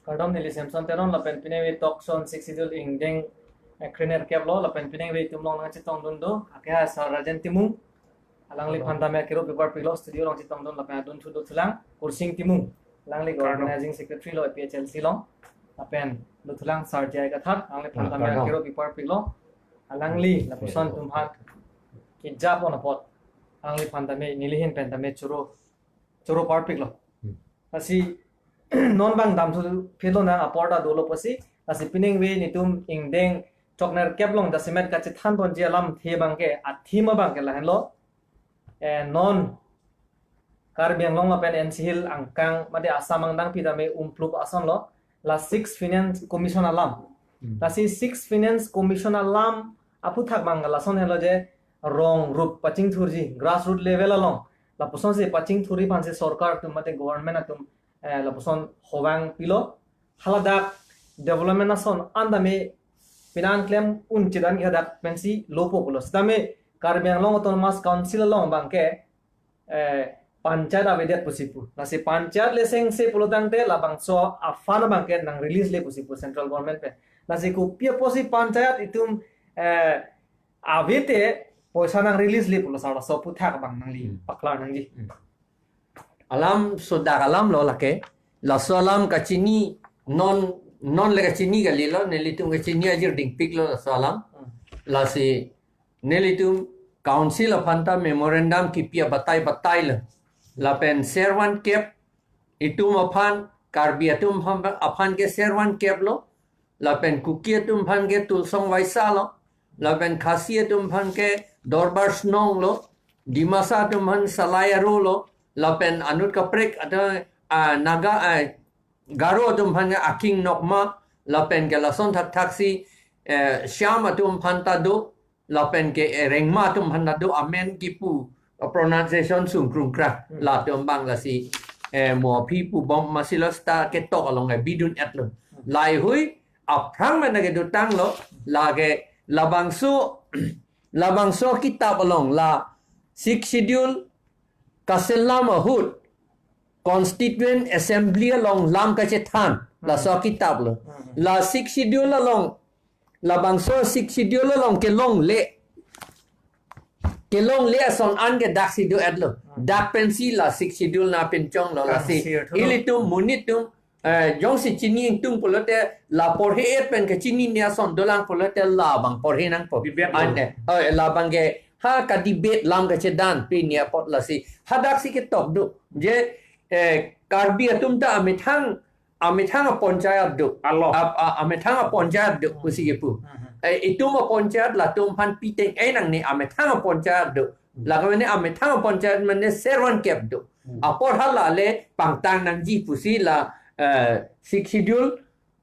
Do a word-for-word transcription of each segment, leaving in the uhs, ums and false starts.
Kardom, neli Samson Teron lapen piningve Talk Show Sixth Schedule ingdeng, eh, krenerkep lo lapen piningve itum along nangchetongdun do. Ake ha Sir Rajen Timung. Alangli Hello. Phan tame akero pipar piklo, studio along chetongdun lapen adun thu dothulang Kursing Timung. Alangli Kardom. Organizing Secretary lo A P H L C along. Lapen dothulang Sir J I Kathar, alangli phan Ah, tame kardom. Akero pipar piklo. Alangli lapuson atum aphan kejapon apot. Alangli phan tame neli ahin pen tame choro choro parpiklo. Hmm. Lasi non abang damthu phelo nang apor ta dolo pusi. Lasi piningve netum ingdeng choknerkep along jasemet kachethanponji alamthe abangke, athim abangke lahenlo. Eh, non Karbi Anglong lapen N C Hill angkang mate Assam angdeng pi tame umplup asonlo. La Six Finance Commission alam. Hmm. Lasi Six Finance Commission alam aphuthak abang lason helo je rong rup pachingthurji, grassroot level along. Lapusonsi pachingthurji aphansi sorkar atum mate government atum, eh, lapuson hovang pilo. Haladak development ason an tame penang klem unchedan hadak pensi lopo pulo. Sitame Karbi Anglong Autonomous Council along abangke, eh, panchayat avedet pusi pu. Lasi panchayat le sengse pulotangte labangso afund abangke nang release le pusi pu central government pen. Lasi kopi apotsi panchayat itum, eh, avete poisa nang release le pulo, sar laso aphuthak abang nangli Hmm. paklar nangji. Hmm. Alam sodak alam lo lake. Laso alam kachini non, non le kachini kalilo, nelitum kachini ajir dingpiklo laso alam. Hmm. Lasi nelitum council aphan ta memorandum kipi abatai batai lo. Lapen servankep itum aphan, Karbi atum aphan, aphan ke servankep lo. Lapen Kuki atum aphan ke tulsong vaisa lo. Lapen Khasi atum aphan ke dorbar snong lo. Dimasa atum aphan salai aro lo. Lapen anut kaprek atau, ah, Naga, ah, Garo atum aphan ke aking nokma. Lapen ke lason thakthaksi, eh, Shyam atum aphan ta do. Lapen ke, eh, Rengma atum aphan ta do, amen kipu, eh, pronunciation sungkrungkra. Hmm. Latum abang lasi, eh, mo aphi pubom masi lo seta ketok along, eh, bidun-etlo. Hmm. Laheihui aphrang mena kedotanglo, lake labangso, labangso kitap along la Sixth Schedule kaselam ahut Constituent Assembly along lam kachethan. Hmm. Laso kitap lo. Hmm. La Sixth Schedule along, labangso Sixth Schedule along kelongle. Kelongle ason an ke daksi do-etlo. Hmm. Dak pensi la Sixth Schedule nangpinchonglo. Kan lasi sir thulo. Ilitum monit atum, eh, jongsi chini ingtung pulote la porhe-et pen kachinine ason dolang pulote labang porhe nangpo. Debate lo. Ante, oh, labang ke ha ka-debate lam kachedan pini apot lasi. Hadaksi ketok do. Je, eh, Karbi atum ta amethang amethang aponchayat do. Alo. Ap-, a-, amethang aponchayat do, hmm, pusi kepu. Hmm, hmm. Eh, itum aponchayat latum aphan piteng, eh, nangne amethang aponchayat do. Hmm. Lake mane amethang aponchayat mane servankep do. Hmm. Apor hala le pangtang nangji pusi la, eh, Sixth Schedule,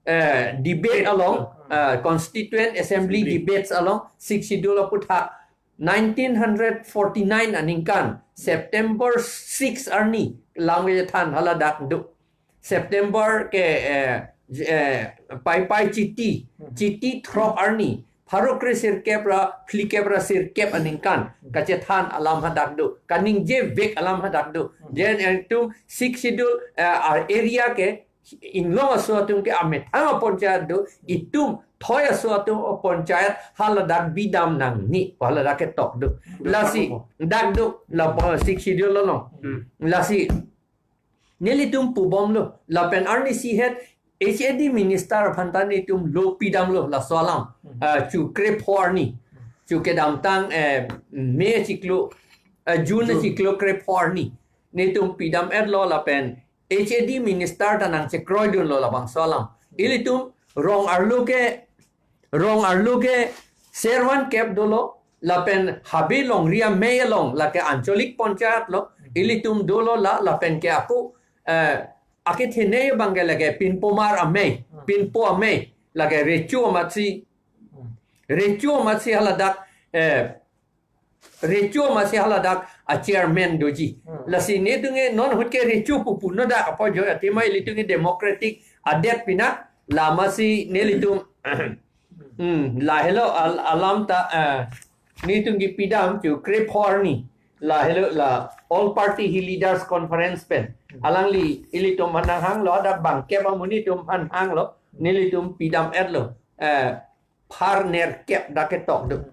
eh, debate along, hmm, eh, Constituent Assembly, assembly, debates along Sixth Schedule aphuthak nineteen forty-nine aningkan, September six arni, lam kachethan haladak do. September ke, eh, j-, eh, Paipai Chiti, hmm, Chiti throk arni, pharo kre sirkep ra phlikep ra sirkep aningkan, hmm, kachethan alam hadak do. Kaningjevek alam hadak do. Hmm. Jen itum Sixth Schedule, eh, a-area ke inglong aso atum ke amethang aponchayat do, itum thoi aso atum aponchayat haladak bidam nangne, haladak ketok do. Lasi, dak do, la, eh, Sixth Schedule along. Hmm. Lasi, nelitum pubomlo, lapen arnisi het H A D minister aphan ta netum lo pidamlo, laso alam. Hmm. Ah, chu krepho arni. Chu kedamtang, eh, May achiklo, eh, June, June, achiklo krepho arni. Netum pidam-etlo lapen H A D minister ta nangchekroidunlo labangso alam. Ilitum rong arlo ke, rong arlo ke servankep dolo, lapen Habe Longri amei along, lake ancholik ponchayat lo, ilitum dolo la, lapen ke ako, eh, akethenei abang ke lake Pinpomar amei, Pinpo amei, lake Recho amatsi, Recho amatsi haladak, eh, Recho amatsi haladak a-chairman doji. Hmm. Lasi netum ke non ahut ke Recho pupu no dak apo jo, athema ilitum ke democratic adet pina, la amatsi nelitum. Hmm, lahelo al-, alam ta, eh, netum kipidam chu krepho arni. La helo la All Party Hill Leaders Conference pen. Alangli ilitum aphan nanghanglo, hadak bangkep amonit atum aphan hanglo, nelitum pidam-etlo. Eh, phar nerkep dak ketok do.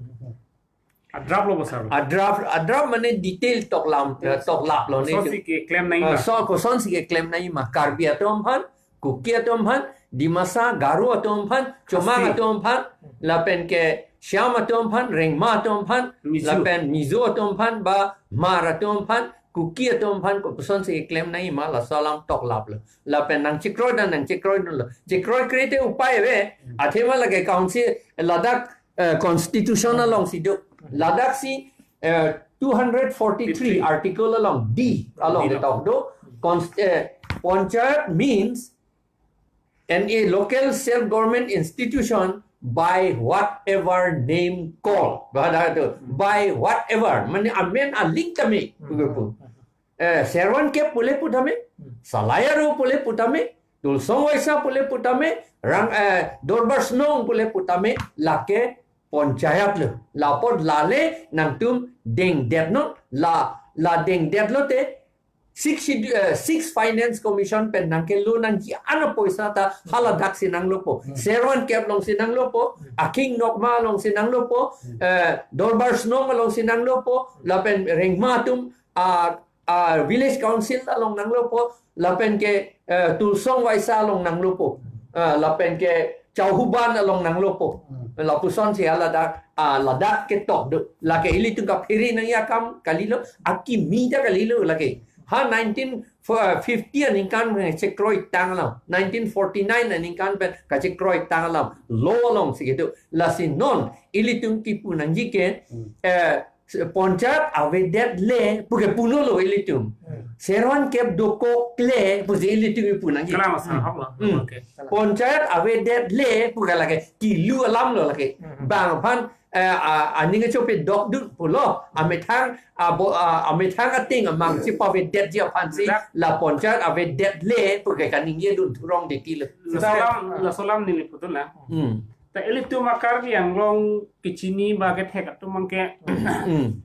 A draft lo, sir? A draft, a draft mane detail toklam, eh, toklaplo nelitum. Kosonsi keklem nangji ma? Eh, so, kosonsi keklem nangji ma? Karbi atum aphan, Kuki atum aphan, Dimasa, Garo atum aphan, Chomang Khasi atum aphan, lapen ke Shyam atum aphan, Rengma atum aphan, Mizo. Lapen Mizo atum aphan, ba Hmar atum aphan, Kuki atum aphan, kosonsi keklem nangji ma, laso alam toklaplo. Lapen nangchekroi dan nangchekroidunlo. Chekroikre te upai ave, athema lake council, ladak, eh, constitution alongsi do. Ladaksi, eh, two hundred forty-three article along D along D ketok do. Const-, eh, panchayat means and a local self-government institution by whatever name called. Bahada tu, by whatever. Mane amen aling tame, Hmm. pugepu. Eh, Serwan Kep pule pu tame, Hmm. Salai Aro pule pu tame, Tulsong Waisa pule pu tame, Rang, eh, Dorbar Snong pule pu tame, lake panchayat lo. Lapot lale nangtum dengdetnon, la, la dengdetlo te, Six Schedule, eh, Six Finance Commission pen nangkelo nangji ana poisa ta haladaksi nanglopo. Hmm. Serwan Kep alongsi nanglopo, Hmm. Aking Nokma alongsi nanglopo, Hmm. eh, Dorbar Snong alongsi nanglopo, Hmm. lapen Rengma atum, ah, ah, Village Council along nanglopo, lapen ke, eh, Tulsong Waisa along nanglopo, ah, lapen ke Chauhuban along nanglopo. Hmm. Lapusonsi haladak, ah, ladak ketok do. Lake ilitum kaphere nangji akam kalilo, akimi ta kalilo lake. Ha nineteen fifty aningkan pen chekroitang alam, nineteen forty-nine aningkan pen kachekroitang alam, law alongsi kedo. Lasi non ilitum kipu nangji ke, Hmm. eh, panchayat avedet le puke punolo ilitum. Hmm. Serwan Kep dokok le pusi ilitum kipu nangji. Kalang, sir, Hmm. hok lo. Hmm. Okay. Panchayat avedet le puke lake kilu alamlo lake. Hmm. Bang aphan, eh, a, aning achope dokdun pulo. Amethang, abo, a, amethang ating amang si pavedetji aphansi Dak. La panchayat avedet le puke kaningjedun thurong detilo. Laso alam, laso alam neli putun la. Hmm. Ta ilitum a-Karbi Anglong kechini ba kethek atum abangke Hmm.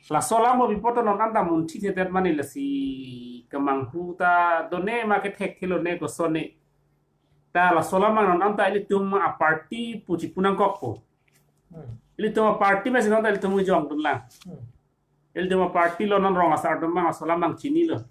laso alam bo bipoton non anta munthi thetet mane lasi kemanghu ta done ma kethek thilone kosonne. Ta laso alam non anta ilitum a-party pu chipu nangkokpo. Hmm. Ilitum a-party mesi non ta ilitum ujongdun lang. Hmm. Ilitum a-party lo non rong asar atum abang laso alam abang chinilo.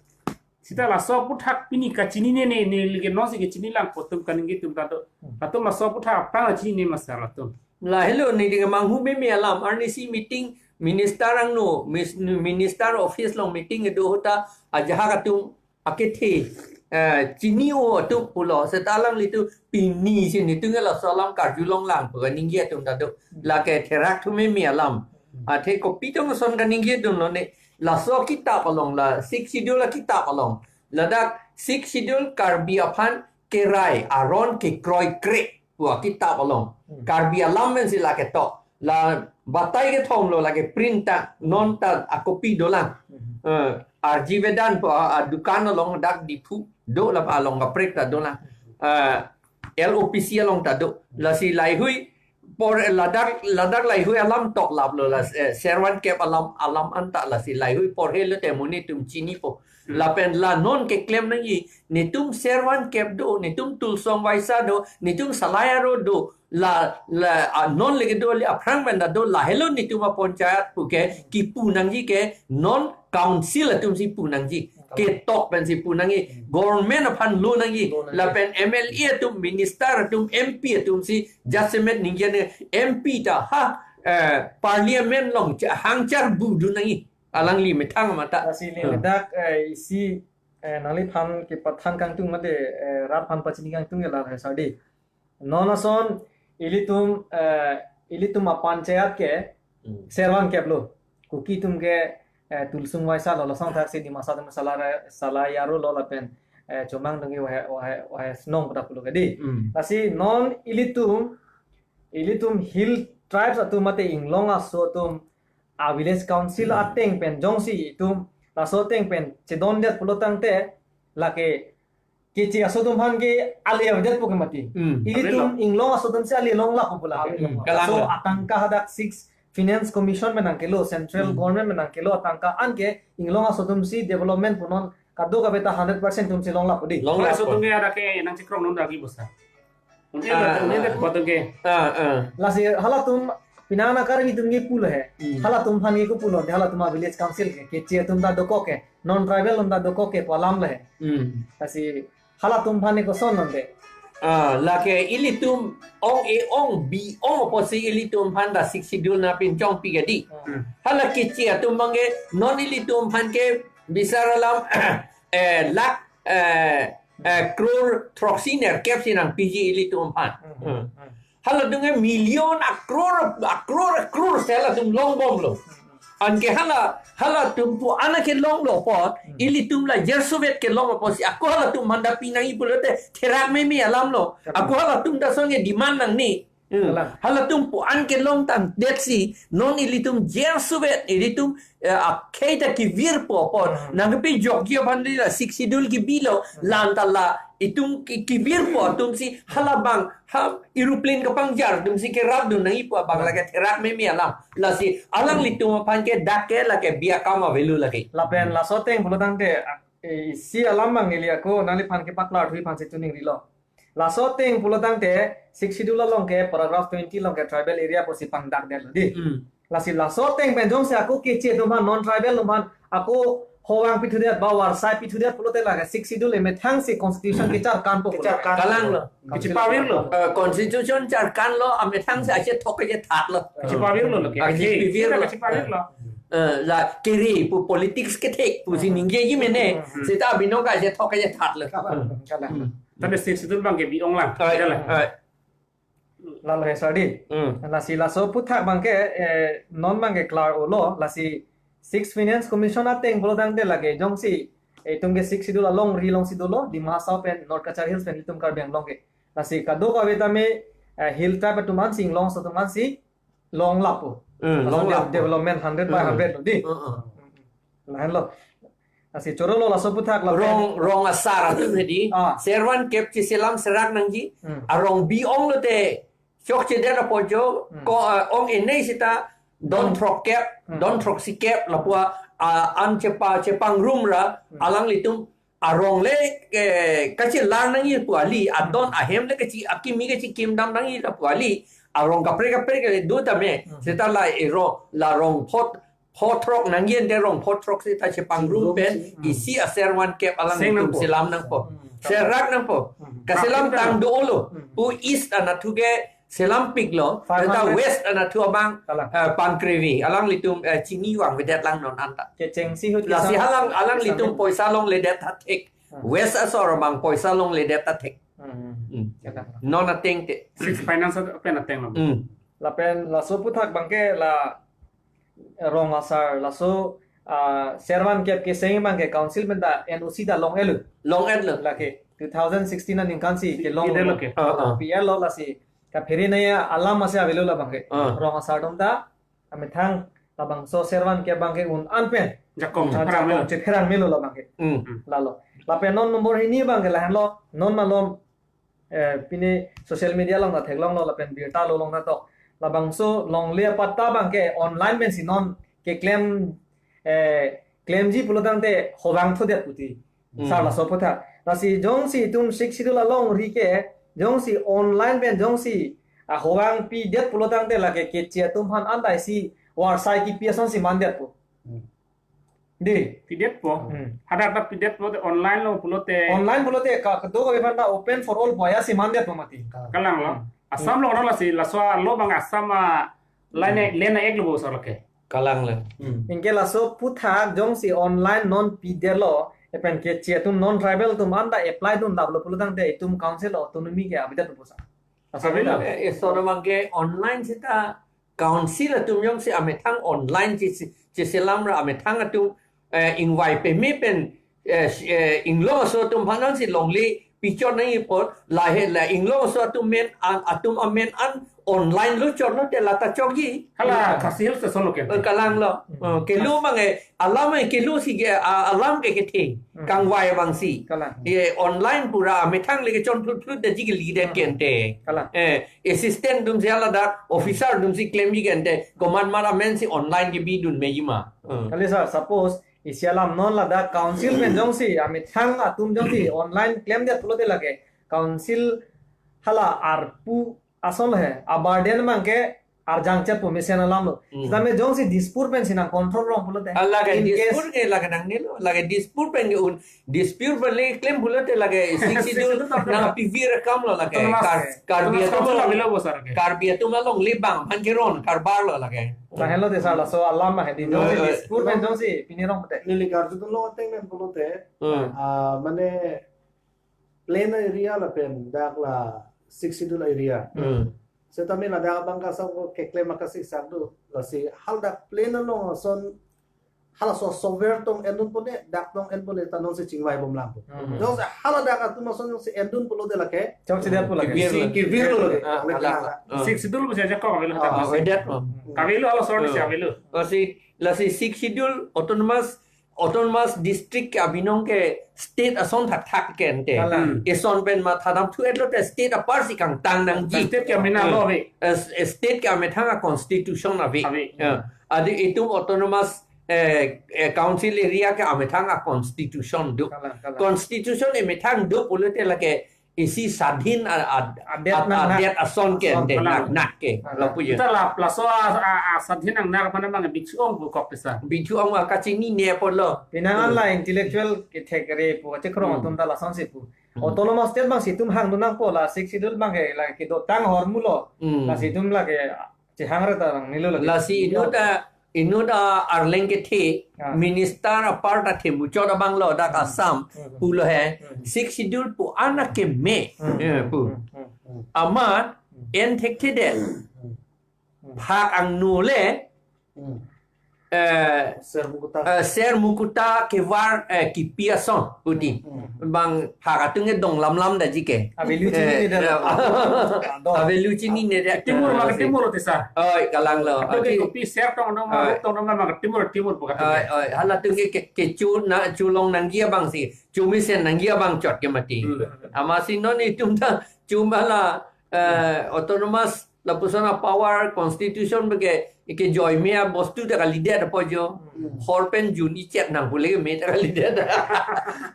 Seta laso aphuthak pini kachinine ne, ne lake nonsi kechini lang pu atum kaningje atum ta do. Hmm. Latum laso aphuthak aphrang chinine ma sir latum? Lahelo neli kemanghu meme alam, arnisi meeting minister angno, mis-, minister office along meeting kedo ahut ta ajahak atum akethe, eh, chini-o atum pulo, seta alanglitum pinisi netum ke laso alam karju longlang pu kaningje atum ta do. Lake therak thu meme alam. Athe kopi tong ason kaningjedunlo ne, laso akitap along la, Sixth Schedule akitap along. Ladak Sixth Schedule Karbi aphan kerai aron kekroikre pu akitap along. Hmm. Karbi alam pensi lake tok. La batai kethom lo lake print ta, non ta akopi dolang. Hmm. Eh, R G Vedanta pu a, adukan along dak Diphu do la along kaprek ta dolang. Eh, L O P C along ta do. Lasi laihui por ladak, ladak laihui alam toklaplo la, eh, Serwan Kep alam, alam anta lasi laihui porhelo te monit atum chinipo. Hmm. Lapen la non keklem nangji, netum Serwan Kep do, netum Tulsong Waisa do, netum Salai Aro do, la, la, ah, non lake do le aphrang pen ta do, lahelo netum a-panchayat puke kipu nangji ke non council atumsi pu nangji. Ketok pensi pu nangji. Government aphan lo nangji. Lo nangji. Lapen M L A atum, minister atum, M P atumsi jasemet ningje ne M P ta ha, eh, parliament along cha-, hangchar budun nangji. Alangli methang mata. Lasi Hmm. ladak, eh, isi, eh, nangliphan kepathan kangtung mate, eh, rat aphan pachini kangtung ke la hai sadi. Non ason ilitum, eh, ilitum a-panchayat ke Hmm. Serwan Kep lo. Kuki atum ke, eh, Tulsong Waisa lo, lason thaksi Dimasa atum Salai, Salai Aro lo lapen, eh, Chomang atum ke Wahe, Wahe, Wahe Snong pu ta pulo ke di. Hmm. Lasi non ilitum, ilitum hill tribes atum mate inglong aso atum a-village council ateng pen jongsi itum laso ateng pen chedondet pulo tangte lake keche aso atum aphan ke ale avedet pu ke mati. Hmm. Ilitum Avelo. Inglong aso atumsi ale longlap pu la. Hmm. Kalang. So atangka hadak Sixth Finance Commission pen nangkelo, Central Hmm. Government pen nangkelo atangka anke inglong aso atum si development pu non kadokave ta hundred percent atum si longlap pu di. Longlap. Laso atum ke ada ke nangchekrong non dagi bosa. Un'e Ah. Un'e buat ke. Ah, ah. Lasi halatum pinang na Karbi atum ke pulo he. Hmm. Halatum aphan ke ko pulo, halatum a village council ke, Keche atum ta dokok ke, non tribal atum ta dokok ke pu alam le he. Hmm. Lasi halatum aphan ke koson non de. Ah, lake ilitum ong-e ong bi-ong apotsi ilitum aphan ta Sixth Schedule nangpinchongpi ke di. Hmm. Hala Keche atum abang ke non ilitum aphan ke bisar alam, eh, lakh, eh, eh, crore throksi nerkep si nangpiji ilitum aphan. Hmm. Hmm. Hmm. Halatum ke million a-crore, a-crore, a-crore si halatum longbomlo. Anke hala, halatum pu ana kelonglo apot, Hmm. ilitum la jersuvet kelong apotsi ako halatum aphan ta pi nangji pulote therak meme alamlo. Kalang. Ako halatum ta songe demand nangne. Hmm. Kalang. Halatum pu an kelong tangdet si non ilitum jersuvet, ilitum, eh, akhei ta kevirpo apot. Hmm. Nangkepajokji aphan di la Sixth Schedule kebilo, Hmm. la-an ta la itum ke-, kevirpo atum si halabang, ha, aeroplane kapangjar atum si kerapdun nangji pu abang lake therak meme alam. Lasi alanglitum aphan ke dak ke lake bi akam avelo lake. Lapen laso ateng pulo tangte, eh, isi alam abang neli ako nangliphan kepaklarthu aphan si tuning rilo. Laso ateng pulo tangte Sixth Schedule along ke paragraph twenty along ke tribal area pusi pangdakdetlo di. Hmm. Lasi laso ateng pen jongsi ako Keche atum aphan, non tribal atum aphan ako hovang pithudet ba varsai pithudet pulote lake Sixth Schedule emethang si constitution kecharkanpo. Kecharkan. Kalanglo. Kachipavirlo. Eh, constitution charkanlo, amethang si achethok kachethatlo. Kachipavirlo lake. Kachipavirlo. Kachipavirlo. Eh, la kiri pu politics kethek pusi ningjeji mene. Hmm. Seta abinong kachethok kachethatlo. Kalang. Kalang. Hmm. Tadi Sixth Schedule abang ke bi-ong lang. Ai, Kalang. Ai. Lalo he sir di. Hmm. Lasi laso aphuthak abang ke, eh, non abang ke klar-olo, lasi Sixth Finance Commission ateng pulo tangte lake jongsi, eh, itum ke Sixth Schedule alongri alongsi dolo, Dima Hasao pen, North Cachar Hills pen itum Karbi Anglong ke. Lasi kadokave tame, eh, hill tribe atum aphan si, inglong aso atum aphan si longlappo. Hmm, laso longlappo. Development hundred by Hmm. hundred lo di. Hmm, hmm. Lahenlo. Lasi chorolo laso aphuthak lapen. Rong, rong asar atum hedi. Ah. Servan kep cheselam serak nangji. Hmm. Arong bi-ong lote chokchedet apot jo. Hmm. Ko, ah, ong-e nei seta don Hmm. throkkep, Hmm. don throksikep lapu a, ah, an chepa, chepangrum ra, Hmm. alanglitum arong le, eh, kachelang nangji pu kali, adon ahem le kachi, akimi kachikim dam nangji lapu kali, arong kaprek kaprek le do tame, Hmm. seta la ero, la rong phot, phothrok nangji ante rong phothrok seta chepangrum Chepangrum pen, si, hmm. isi aservan kep alanglitum Seng nangpo. Selam nangpo. Hmm. Serak nangpo. Hmm. Kaselam Kaprek tang nang. Dolo. Hmm. Pu East anatthu ke selampiklo, Five hundred. Seta West anatthu abang, Kalang. Eh, pankrevi, alanglitum, eh, chini vangvedet lang non anta. Kechengsi ahut lasi kesang, halang, alanglitum kesang. Poisa longledet ta thek. Hmm. West asor abang poisa longledet ta thek. Hmm. Hmm. Kalang. Non ateng te. Sixth Finance pen ateng lo. Hmm. Lapen laso aphuthak abang ke la rong asar laso, ah, servan kep keseng abang ke council pen ta N O C ta long-etlo. Long-etlo. Lake two thousand sixteen aningkan si kelong P L lo. Lo ke. Ah, ah. P L lo lasi kaphere nangji alam masi avelo labang ke. Ah. Rong asar atum ta amethang labangso servan kep abang ke un-an pen. Jakong, Ah, chepherang jakong melo. Chepherang melo labang ke. Hmm. Lalo. Lapen non nombor hini abang ke lahenlo, non malom eh, pini social media along ta theklonglo lapen birta lo along ta tok. Labangso longle apatta abang ke online pensi non keklem, eh, klemji pulo tangte hovang thudet puti. Hmm. Sar laso aphuthak. Lasi jongsi itum Sixth Schedule alongri ke, jongsi online pen jongsi, ah, hovang pidet pulo tangte lake Keche atum aphan anta isi varsai kipi asonsi mandetpo. Hmm. Di. Pidetpo. Hmm. Hadak ta pidetpo te online lo pulote. Online pulote ka, kadokave aphan ta open for all pu ajat si mandetpo mati. Kalanglo. Hmm. Assam lo lasi laso alo abang Assam a line Hmm. line ek lo bo sar lake. Kalanglo. Hmm. Anke laso aphuthak jongsi online non pidetlo, lapen Keche atum non tribal atum anta apply dunlaplo pulo tangte itum council autonomy ke avedetpo sa. Laso Avelo. Aphuthak. Eh, eh, so abang ke online seta council atum jongsi amethang online chesi-, cheselam ra amethang atum, eh, ingvai peme pen, eh, si-, eh, inglong aso atum aphan si longle pichot nangji apot, lahei la Inglongso atum amen an, atum amen an online lo chotlo te lata chokji. Hala Khasi Hills ason lo ke. Eh, kalang lo. Hmm. Eh, kelo abang eh, alam eh, kelo si ke, ah, alam ke ketheng. Hmm. Kangvai abang si. Kalang. Eh, online pura amethang le kechon phlut phlut daji kalidet Hmm. ke ante. Kalang. Eh, assistant atum si hala dak, officer atum si klemji ke ante. Komat mat amen si online kebidun meji ma. Eh. Kali sir, suppose isi alam non ladak council pen jongsi, amethang atum jongsi online klemdet pulote lake council hala arpu ason he, a-burden abang ke arjang chet pu mesen alam lo. Hmm. Sitame jongsi Dispur pensi nang control rong pulote. Ah, lake In Dispur case ke lake nangnelo, lake Dispur pen ke un, Dispur pen le klem pulote lake Sixth Schedule Sixth Schedule nang P V rekam lo lake. Autonomous, Kar-, Karbi Autonomous atum Council along, avelo bo sir ke. Karbi atum alongle bang aphan keron karbar lo lake. Lahenlo te sir, laso alam ahe di. Eh, jongsi eh. Dispur pen jongsi pini rong pulote. Neli karjudunlo ateng pen pulote. Hmm. Ah, mane plain area lapen dak la Sixth Schedule area. Hmm. Setame ladak abang kasak ko keklem akasiksak do. Lasi haladak plain along ason halaso software tong endun pone, dak tong en pone ta nonsi chingvai bomlang po. Hmm. Jongsi haladak atum ason jongsi endun pulote lake. Jongsi dia pula. Kevir. Si kevir lo lake. Ah, Lake hala. Lake. Ah. Sixth Schedule bo saja kok avelo Ah, haladak. Avedet lo. Hmm. Kavelo halason si Hmm. avelo. Lasi, lasi Sixth Schedule autonomous, autonomous district ke abinong ke state ason thakthak ke ante. Kalang. Hmm. Eson pen mathadam thu etlo te state apar si kangtang nangji. State ke amena lo ave. Eh, s-, eh, state ke amethang a-constitution ave. Ave. Eh, adi itum autonomous, eh, eh, council area ke amethang a-constitution do. Kalang, kalang. Constitution emethang do pulote lake isi sadhin a, a, Adet a, nang adet ason ke Ason ante kalang. Nak, nak ke. Kalang. Lapu ya. Kita la, laso a, a, a, sadhin nang nak mana mang bithu ong bu kok pisa. Bithu ong a kachinine apotlo. Pinangan Hmm. la intellectual kethek re pu, chekrong Hmm. atum ta lasonsi pu. Hmm. Autonomous state abang si itum hangdun nangpo la Sixth Schedule abang ke la kedotang ahormu lo. Hmm. Lasi itum lake chehang re ta nangnelo lake. Lasi inut a, inut a arleng kethe, Ah. minister apar ta themuchot abang lo dak Hmm. Assam, Hmm. pulo he, Hmm. Sixth Schedule pu an akeme, Hmm. eh, pu. Hmm. Hmm. Hmm. Amat, Hmm. en thekthedet. Hmm. Hmm. Phak angno le, Hmm. eh, Ser mukuta. eh, ser mukuta kevar, eh, kipi ason, puti. Hmm. Bang phak atum ke dong lamlam daji ke. Avelo chinine Eh, dak. eh, Dong. Avelo chinine dak. Timur, maka Timur te sir. Oi, kalang lo. Ato ke Ati kopi ser tong dong, Oi. Tong dong, maka Timur, Timur bukan Oi, Timur. Oi, halatum ke, ke, kecho na, cholong nangji abang si. Chomesen nangji abang chot ke mati. Hmm. Amatsi non itum ta chuma la, eh, autonomous lapuson a-power constitution abang ke, ke joime abostu ta kalidet apo jo. Hmm. Hor pen jun ichet nang pule ke me ta kalidet.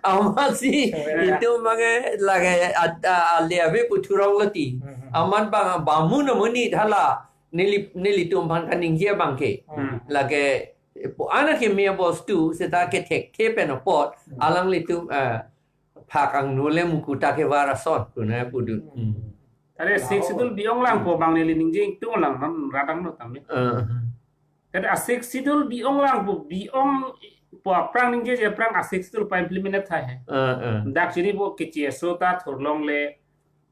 Amatsi Correct. Itum abang ke lake at-, a-, ale ave pu thurong lo ti. Hmm. Amat abang bamu na muni thala neli, nelitum aphan kaningje abang ke. Hmm. Lake pu an akeme abostu seta kethekthe pen apot Hmm. alanglitum, eh, phak angno le mukuta kevar ason pu na pudun. Hmm. Hmm. Tare Sixth Schedule bi-ong lang po abang neli ningje ingtung lang non radang no tame. Eh. Tare a-Sixth Schedule bi-ong lang po, bi-ong po aphrang ningjeje aphrang a-Sixth Schedule pa-implement thai he. Eh, eh. Dak chiri po kecheso ta thurlong le,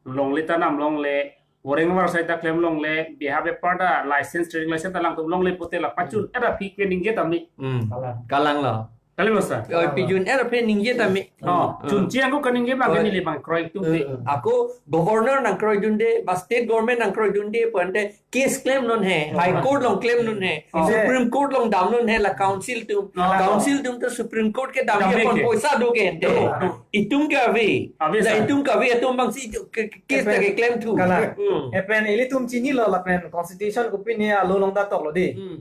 longle ta nam longle, voreng varsai ta klem longle, beha bepar ta license, trading license ta langtum longle pute la pachun Hmm. era phik pe ningje tame. Hmm. Kalang. Kalang lo. Kali masa? Oi, pijun er aphi ningje tame. Oh, Hmm. chunche ako kaningje abang Oi. Neli abang kroi tum Eh, de. eh. Ako governor nangkroidunde, ba state government nangkroidunde, pu ante case klemnon he, Oh. High Court along klemnon he, Oh. Supreme Court along damnon he, la council atum. Oh. Council atum ta Supreme Court ke dam Dam ke ke pon ke. Poisa do ke ante. Do, do. Itum ke ave. Ave, La sir. Itum ke ave, atum abang si ke, ke, case Epen ta keklem thu. Kalang. Hmm. Epen ilitum chinilo lapen constitution kopine alo along ta toklo de. Hmm.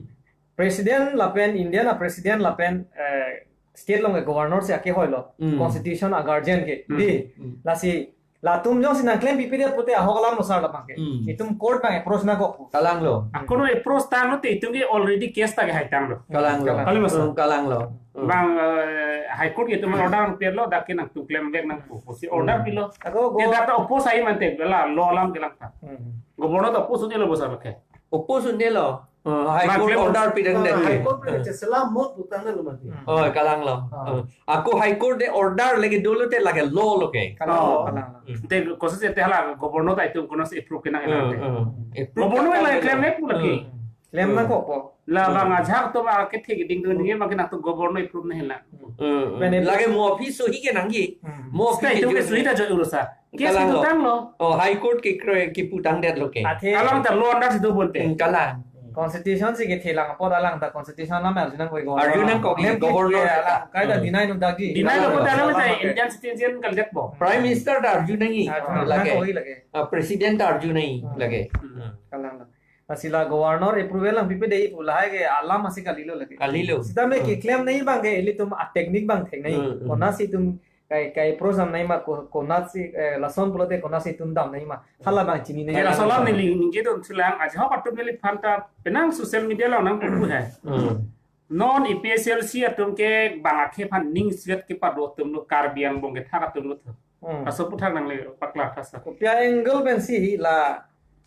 President lapen Indian a-president lapen, eh, state along ke governor si akehoi lo. Hmm. Constitution a-guardian ke. Hmm. Di. Hmm. Lasi latum jongsi nangklem pipedet pute ahok alam lo sir labang ke. Hmm. Itum court abang approach nangkok pu. Kalang lo. Ako no approach tanglo te itum ke already case ta kehai tanglo. Kalang lo. Kalang. Kali masa? Hmm, kalang lo. Hmm. Bang, eh, High Court ke itum order nangpirlo, dak ke nangtum klemvek nangpo. Si order Hmm. Pilo. Ako Ke go- dak ta oppose ai mante, la law alam kelang ta. Hmm. Governor ta oppose un'elo bo sir ke. Oppose un'elo. Eh, High Bang Court klem- order pidang Ah, dek High ke. Court pen Eh. Cheselam mot putang na lumati. Hmm. Oh, kalang lo. Ah. Eh. Ako High Court de order lagi dolo te lagi law lo ke. Kalang lo, Oh. kalang lo. Hmm. Te kosi te hala governor ta itum kono si approve kenang Eh, elang te. Eh. Approve Governor ta lagi lo. Klem ek lagi. Hmm. Klem Hmm. nangkokpo. Labang Hmm. ajahak atum akethe keding tu ningje makin atum governor approve nangjilang. Hmm. Bene Lake mo office sohi ke nangji. Hmm. Mo office State tu ke kejo suhi ta jo urusa. Case Kalang itu lo. tanglo. Oh, High Court ke kre-, keputangdetlo ke. Athe Alang ta law under situ bonte. Hmm, kalang. Constitution si kethe lang apot alang ta constitution lam arjunang koi Arjunang koi Mem ke governor ke ta. alang kai ta Hmm. deny nung dagi. Deny lo Kalang. kota alang ta Kalang. Indian citizen kaldetpo. Prime Minister ta arjunangji. Arjunang Lake. koi lake. Ah, President ta arjunangji Hmm. lake. Hmm. Kalang lang. Lasi la governor approval lang pipe dei pu lahai ke alam asi kalilo lake. Kalilo. Sitame Hmm. keklem nangji abang ke ilitum a technique abang thek nangji. Hmm, hmm. Konatsi itum kai, kai approach nangji ma ko-, konatsi, eh, lason pulote konatsi itum dam nangji ma. Hala abang chini nangji. Kera solam neli ningje dun thulang ajahak atum neliphan ta penang social media along nangpu hai. Hmm. Non A P H L C atum ke bang akhei aphan ning svet kepado atum lo Karbi Anglong kethak atum lo tho. Hmm. Laso aputhak nangli paklar tha sir. Kopi a-angle pensi la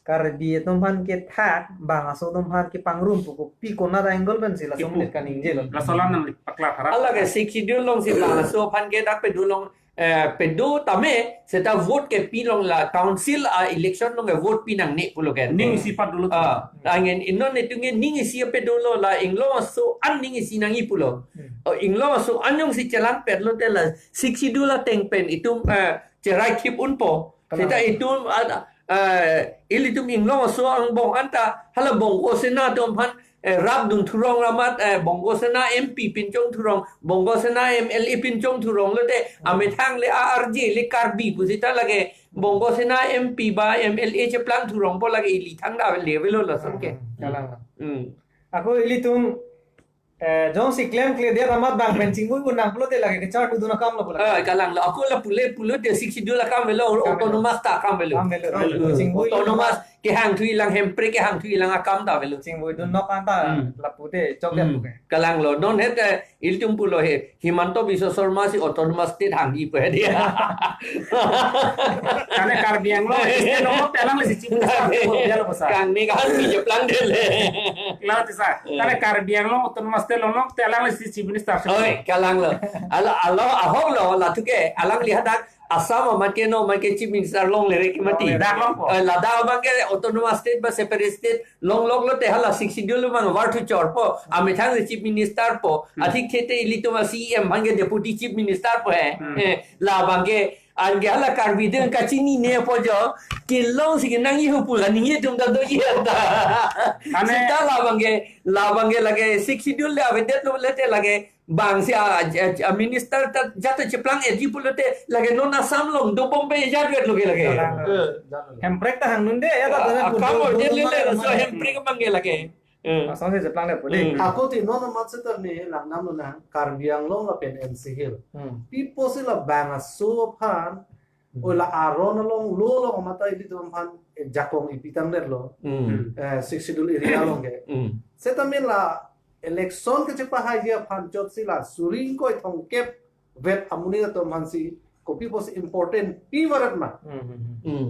Karbi atum aphan kethak, bang aso atum aphan kepangrum pu kopi konat a-angle pensi laso Kipu. menit kaningjelo. Laso alam nangli paklar tha. Hala ke Sixth Schedule alongsi bang aso aphan ke dak pedo long, eh, pedo tame seta vote kepi long la council a-election along ke vote pi nangne pulo ke. Ning isi pado lo. Ah, angin inon netum ke ning isi pedo lo la inglong aso an ning isi nangji pulo. Hmm. Oh, inglong aso an jongsi chelangpet lote la Sixth Schedule ateng pen itum, eh, cherai khip unpo. Kalang. Seta itum, ah, eh, ilitum inglong aso angbong anta hala Bongo Sena atum aphan, eh, rapdun thurong ra mat, eh, Bongo Sena M P pinchong thurong, Bongo Sena M L A pinchong thurong lote amethang le a-arje le Karbi pu seta lake Bongo Sena M P ba M L A cheplang thurongpo lake ili thangta le avelo lason ke. Kalang. Hmm. Ako ilitum, eh, jongsi klemkledet amat bang pen chingvui vun nang pulote lake kecharli dun akam lo pulo. Ah, kalang lo. Ako la pule pulote Sixth Schedule akam avelo, Akam avelo. autonomous ta akam avelo. Akam avelo. Hmm. Chingvui Autonomous kehangthuji lang, Hemprek kehangthuji lang akam ta avelo. Chingvui dun nok anta Hmm. lapu te chokdet Hmm. puke. Kalang lo. Non het, eh, ilitum pulo he. Himanta Biswa Sarma si autonomous state hangji pu he dia. Karena Karbi Anglong state longlok te alanglisi chief minister dia lo sir. Kang ni kan mi jeplang dele. Klaro ti sir. Hmm. Karena Karbi Anglong autonomous state longlok te alanglisi chief minister. Oi, kalang lo. Alo, alo, ahok lo, la thuke, alangli hadak Assam amat ke non amat ke chief minister longle re ke mati. Longle. Dak longpo. Eh, ladak amat ke autonomous state ba separate state longlok lote hala Sixth Schedule abang var thu chorpo. Amethang le chief minister po. Hmm. Athik thete ilitum a-C E M aphan ke deputy chief minister po he. Hmm. Eh, labang ke anke hala Karbi deng kachinine po jo. Kelongsi kenangji ho pu la ningje atum ta doji ta. Ane Seta labang ke, labang ke lake Sixth Schedule le avedet lo le te lake bang si a, a, a, a minister ta jat cheplang-etji pulote lake non Assam along do Bombay jat vet lo ke lake. Kalang. Eh. Hemprek ta hang nun de, ya ta Ah, ta akam pun order dun le le, mak so mak. Hemprek abang ke lake. Eh. Asam si cheplang le pule. Hmm. Ako ti non amat seta ne lang nam lo nang Karbi Anglong lapen N C Hill. Hmm. Pi pusi la bang aso aphan, Hmm. o la aron along lo lo mata ilitum aphan, eh, jakong ipi tangdet lo. Hmm. Eh, Sixth Schedule area along ke. Hmm. Seta min la election kechepahai ji aphan chotsi la suri ingkoi thomkep vet amonit atum aphansi kopi pusi important pi varet ma. Hmm, hmm, hmm. Hmm.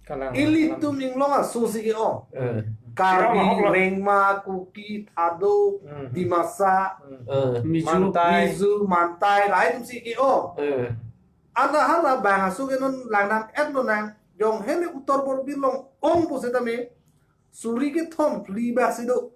Kalang, Ilitum kalang. inglong aso si ke-ong. Eh. Karbi, Kalang, kalang. Rengma, Kuki, Thadou, Hmm, hmm. Dimasa, Hmm. Eh. Mizo. Mantai. Mizo, Mantai, lahai atum si ke-ong. Eh. Anta hala bang aso ke non langdam-et lo nang, jong hele Uttar Borbil along ong pu setame, suri kethom phli bak si do.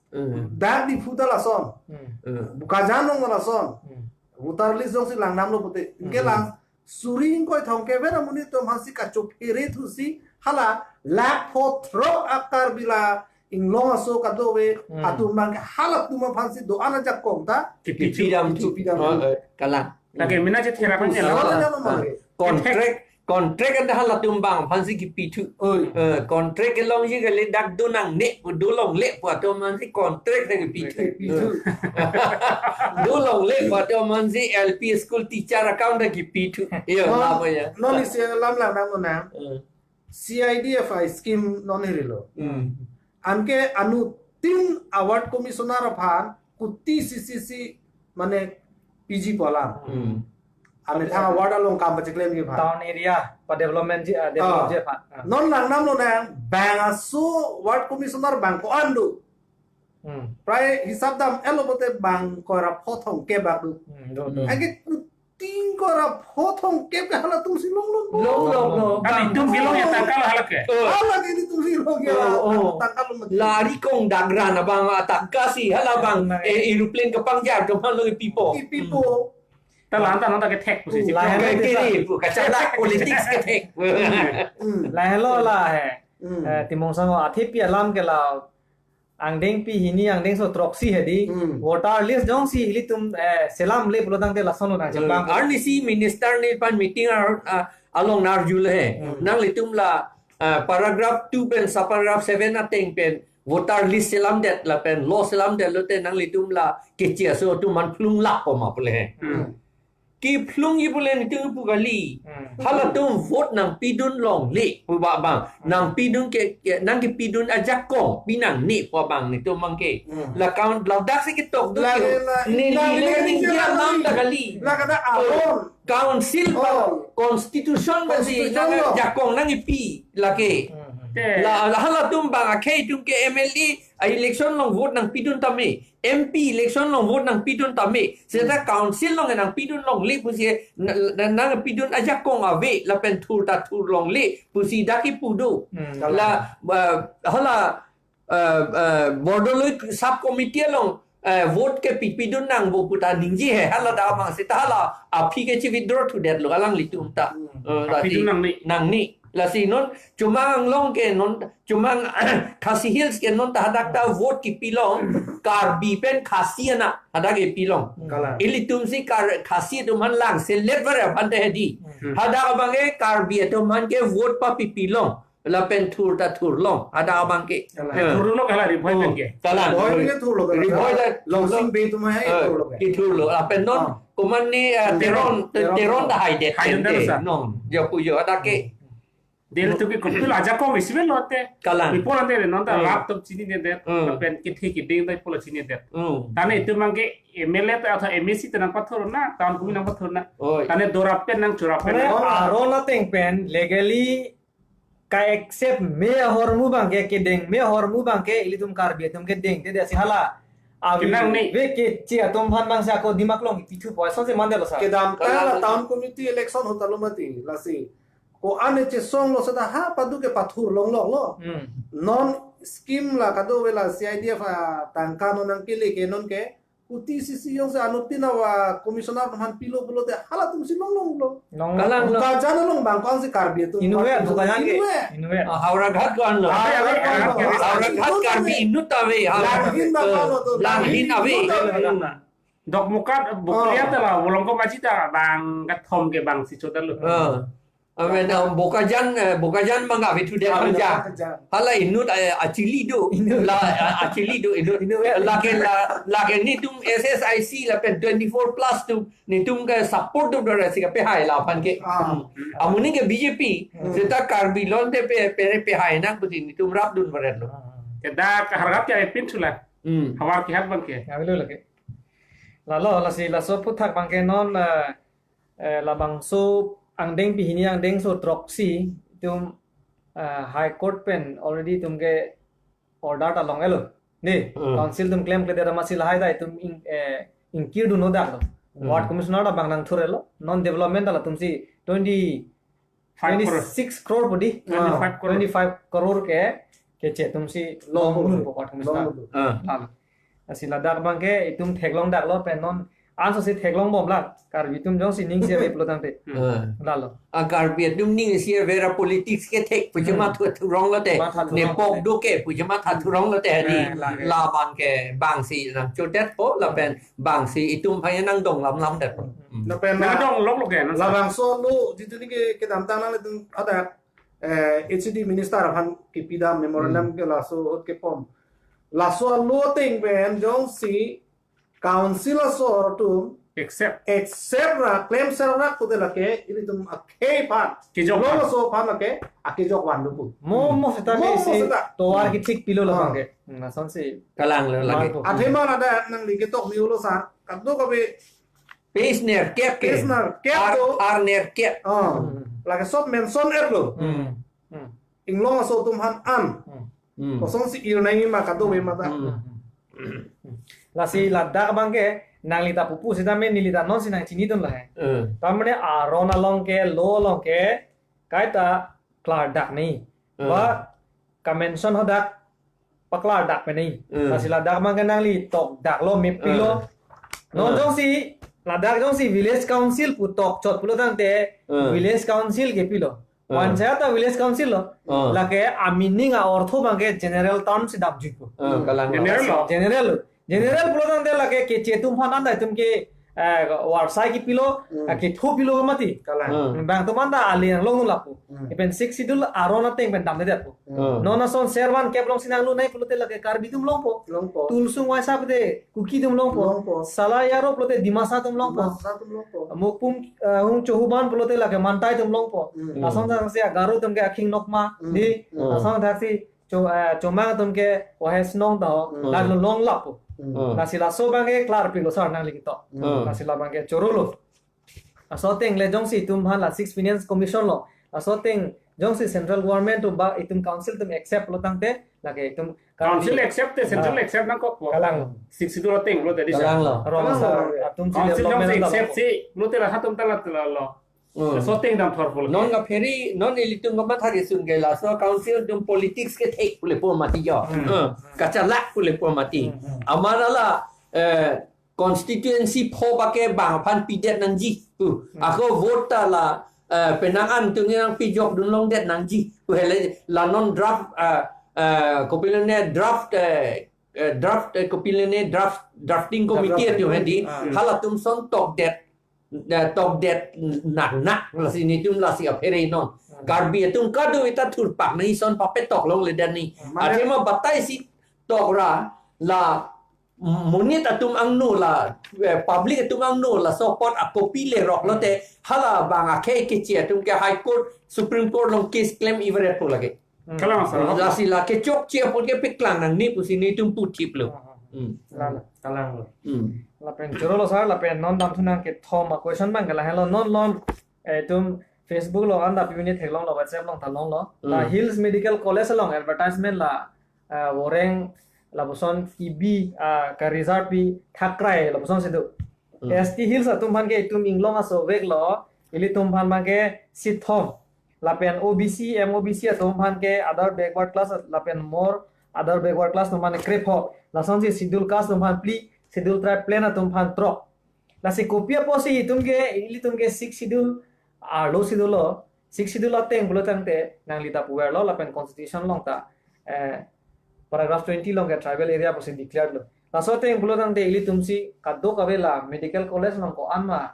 Hmm. Dak Diphu ta lason. Hmm. Hmm. Bokajan along ta lason. Hmm. Voter list jongsi langdam lo pute. Anke Hmm. lang suri ingkoi thomkep vet amonit atum aphansi kachophere thusi hala lakh pho throk a Karbi la inglong aso kadokave Hmm. atum abang ke halatum aphansi do-an ajakong ta Kipi thu. Kipi dam thu. Kipi dam thu. Oh, eh, kalang. Lake mina je thera kan Pusi jalo. Kalang. Jalo, jalo, Ah. mane. Contract, contract anta halatum abang aphansi kipi thu. Oi. Eh, contract kelongji kali dak do nangne, do longle pu atum aphansi contract ta kipi thu. Kipi thu. Do longle pu atum aphansi L P school teacher account ta kipi thu. Iyo, Non, apa ya? non isi lam lang nang nang. Eh. C I D F I scheme non hirilo. Hmm. Anke anuttin a ward commissioner aphan kuti C C C mane P G pu alam. Hmm. Amethang a ward along kam pachiklem ji aphan. Town area pa development ji, ah, develop Ah. ji aphan. Ah. Non langdam lo nang bang aso ward commissioner bang ko-an do. Hmm. Prai hisap dam-et lo pute bang koi ra pho thomkep bak do. Hmm, do, do. Anke kuti Para pho thomkep ke halatum si longlong. Longlong, longlong. Kan itum kelong ya tangka lo halake. Oh. Halake itum si long ya. Oh, oh. Tangka lo mati. La Rikong Dagran abang atangka si halabang, eh, aeroplane kepangjar kemang lo ipipo. Ipipo. Ta la anta nonta kethek pusi. La Kiri pu kachalak politics kethek. Hmm. La helo la he. Hmm. Eh, Timung Sangho athepi alam ke la angdengpi hini angdengso throksi hedi. Hmm. Voter list jongsi ilitum, eh, selamle pulo tangte lason lo nang. Hmm. Jepang. Arnisi minister nephan meeting ar, ah, along arjule he. Hmm. Nanglitum la, ah, paragraph two pen subparagraph seven ateng pen voter list selamdet lapen law selamdet lote nanglitum la keche aso atum aphan phlung lap po ma pule he. Hmm. Kephlungji pule nitum pu kali. Hmm. Halatum vote nangpidun longle pu ba bang. Hmm. Nangpidun ke, ke, nangkepidun ajakong pi nangne pu abang nitum abang ke. Hmm. La count ladak si ketok do la, ke. La, la, neli la, neli la, neli la, alam la, ta kali. La kada aron. Council ba, oh, constitution ba si constitution nang lo. Jakong nangkepi lake. Hmm. Te. La, la halatum bang akhei atum ke M L A a election along vote nangpidun tame. M P election along vote nangpidun tame. Seta council along nangpidun longle pusi na, na, nangpidun ajakong ave lapen thur ta thur longle pusi dak kipu do. Hmm. La, uh, hala, uh, uh, Bordoloi sub committee along, uh, vote ke pipidun nangpo pu ta ningje he. Hala dak abang seta hala aphi ke chi withdraw thudetlo alanglitum ta. Hmm. Uh, lasi apidun nangne. Nangne. Lasi non Chumang Anglong ke non, Chumang Khasi Hills ke non ta hadak ta vote kipi long, Karbi pen Khasi anak hadak kepi long. Kalang. Ilitum si Kar-, Khasi atum aphan lang selet var aphan te hedi. Hmm. Hadak abang ke Karbi atum aphan ke vote papipi long. Lapen thur ta thur long. Hadak abang ke. Kalang. Eh. Thur lo kalang Ri Bhoi pen ke. Oh, kalang. Ri Bhoi pen ke thur lo kalang. Ri Bhoi ta Longsing Bey atum hai, eh, thur lo ke. Kithur lo. Lapen non, ah, komatne, eh, hmm. Teron, Teron, Teron ta haidet. Haidet pen ta ke sa. Non, jo pu jo hadak ke. Del tu ke kopil ajakong isi pen lote. Kalang. Ipo lante non ta, hmm, laptop chininedet. Hmm. Lapen kethe keding ta ipo la chininedet. Hmm. Tane itum abang ke M L A ta atau M A C ta nangpathurna, town kumi nangpathurna. Oi. Tane dorap pen nangchorap pen. Ore, nang. Aron ateng pen legally ka-accept me ahormu abang ke, kedeng me ahormu abang ke ilitum Karbi atum kedengte dei si hala. Avi kenang ni. Ve keche atum aphan abang si ako Dimaklong ipithu poi, sonsi mandetlo sa. Kedamtang la, kalang, town committee election ahut ta lo mati, lasi ko-an chesonglo seta ha padu ke pathur longloklo. Hmm. Non scheme la kadokave la C I D F atangka non nangkele ke non ke kuti C C jongsi anuttin awa commissioner atum aphan pilo pulote halatum si longlonglo. Longlong. Kalang lo. Bokajan along abang ko-an si Karbi atum. Inutvet, Bokajan ke. Inutvet. Inutvet. Ah, Howraghat ko-an lo. Ah, Howraghat ko-an lo. Howraghat Karbi inut ave. Langhin abang ko-an lo to. Langhin ave. Inut ave. Dokmoka, Bokolia ta la, Volongkom Aji ta bang kethom ke bang si chodan lo. Ah. Amen, um, Bokajan, eh, Bokajan abang ave thudet, ah, kerja. Kerja. Hala inut, eh, achili do. Inut. La, eh, achili do, inut. Inut, ya. Lake la, lake nitum S S I C lapen twenty-four plus atum, nitum ke support do dora si kapehai la aphan ke. Ah. Hmm. Amoning ke B J P, hmm, seta Karbi lon te pe, pe, pehai nang pusi nitum rapdun varet lo. Ke dak Howraghat ke pin chula. Hmm. Havar ke hat abang ke. Ya, betul lagi. Lalo, lasi, laso aphuthak abang ke non, eh, eh, labangso angdengpi hini angdengso throksi itum, eh, High Court pen already itum ke order ta long-etlo. Dei, hmm, council atum klemkledet amatsi lahai ta itum ing-, eh, ingkirdun odaklo. Hmm. Ward commissioner ta bang nangthur-etlo. Non development ta latum si twenty, five crore. Twenty-six crore pu dei. Twenty-five crore. Twenty-five crore ke, keche atum si long-etlo. Long-etlo. Ward commissioner. Long-etlo. Ah. Lalo. Lasi ladak abang ke itum theklongdaklo pen non anso si theklongbomlang. Karbi atum jongsi ning isi ave pulo tangte. Hmm. Lalo. Ah, Karbi atum ning isi ave ra politics kethek pu chematha, hmm, thurong lote. Matha thurong lote. Nepok do ke pu chematha thurong lote hadi. Eh, lake. La abang ke bang si nangchodetpo lapen bang si itum aphan nangdong lamlamdetpo. Hmm. Lapen nangdong lok lok ke, nang labangso lo jitu ni ke kedamtang nanglitum ada eh, H D minister aphan kipidam memorandum, hmm, ke laso ahut kepom. Laso alo ateng pen jongsi council asor atum accept, accept ra, klem ser ra pulote lake ilitum akhei aphan. Kejok aphan. Laso aphan lake akejok vanlo pu. Mo, mo seta mo, ke mo si seta tovar kethik pilo, ah, labang ke. Hmm, lasonsi. Kalang lo lake. Manpo. Athema ada nangli ketok ni ulo sa. Kadokave page nerkep ke. Page nerkep ar, do. Ar nerkep. Ah. Hmm. Lake sob mention-etlo. Hmm. Hmm. Inglong aso atum aphan an. Hmm. Hmm. Kosonsi ir nangji ma kadokave ma ta. Hmm. Hmm. Lasi ladak abang ke nangli ta pupu sitame neli ta non si nangchinidun lahai. Eh. Tamane aron along ke, law along ke, kaita klardak ni. Eh. Ba kamention hadak paklardak pen ni. Eh. Lasi ladak mang ke nangli tokdaklo, mepilo. Eh. Non Eh. jongsi, ladak jongsi village council pu tokchot pulo tangte, Eh. village council ke pilo. Ah. Panchayat ta village council lo. Ah. Lake a-meaning a-ortho abang ke general term si damjui po. Ah, kalang. General lo. General lo. General pulo tangte lake keche atum aphan anta itum ke, eh, warsai kepilo, Hmm. eh, ketho pilo mati. Kalang. Ah. Bang atum anta ali nanglong lapu. Hmm. Ipen Sixth Schedule aron ateng pen damdedet po. Hmm. Non ason Servan kep along si nanglonei pulote lake Karbi atum longpo. Longpo. Tulsung Waisa pute Kuki atum longpo. Longpo. Salai Yaro pulote Dimasa atum longpo. Dimasa atum longpo. Mokpum, eh, hung Chohuban pulote lake Mantai atum longpo. Hmm. Lason thaksi a-Garo atum ke Akhing Nokma. Hmm. Di, Hmm. lason thaksi Cho-, eh, Chomang atum ke Wahes Nong ta ho. Hmm. Lalo longlappo. Hmm. Hmm. Lasi laso abang ke klarpiklo sar nangli ketok. Hmm. Lasi labang ke chorolo. Laso ateng le jongsi itum aphan la Sixth Finance Commission lo. Laso ateng jongsi central government atum ba itum council atum accept lo tangte, lake itum Council accept te, central Ah. accept nangkokpo. Kalang. Sixth Schedule ateng lo tadi. Kalang lo. Rong Kalang sar lo. Atum si Council development jongsi anta accept lo. si, lo tela hatum tala tela lo. Hmm. Laso ateng damthorpo. Non kaphere, non ilitum kamatha risun ke laso council atum politics kethek pulepo mati jo. Hmm. Hmm. Kachalak pulepo mati. Hmm. Amar ala, eh, constituency pho abang ke bang aphan pidet nangji. Pu. Hmm. Ako vote ta la, eh, penang an atum nangpijokdun longdet nangji. Pu hele la non draft, eh, eh, kopilone draft, eh, eh, draft, eh, kopilone draft, drafting committee Draft atum committee. hedi. Ah. Halatum ason tokdet, eh, tokdet nak nak lasi nelitum lasi aphere non. Hmm. Karbi atum kadokave ta thurpak nangji ason papetok longledet ni. Hmm. Athema batai si tokra la monit atum angno la, eh, public atum angno laso apot akopi lerok lote hala bang akhei keche atum ke High Court, Supreme Court along case klem ivaret po lake. Hmm. Kalang sar. Lasi la kechokche apot ke paklang nangne pusi nelitum puthiplo. Hmm. Hmm. Kalang. Kalang lo. Hmm. Lapen chorolo sar, lapen non damthu nang kethom a-question abang ke lahelo non lom, eh, itum Facebook along anta piuni theklonglo, WhatsApp along ta longlo. La Hmm. Hills Medical College along advertisement la ah, voreng lapuson T B, ah, ka-result pi thakrai lapuson si do. Hmm. S T Hills atum aphan ke itum inglong asoveklo, ilitum aphan abang ke seat thom. Lapen O B C, M O B C atum aphan ke other backward class lapen more other backward class atum aphan krepho. Lasonsi Schedule Caste atum aphan phli, Schedule Tribe Plain atum aphan throk. Lasi kopi apotsi itum ke, ilitum ke Sixth Schedule arlo si dolo, Sixth Schedule ateng pulo tangte nangli ta puverlo lapen constitution along ta, eh, paragraph twenty along ke tribal area pusi declare lo. Laso ateng pulo tangte ilitum si kadokave la medical college along ko-an ma,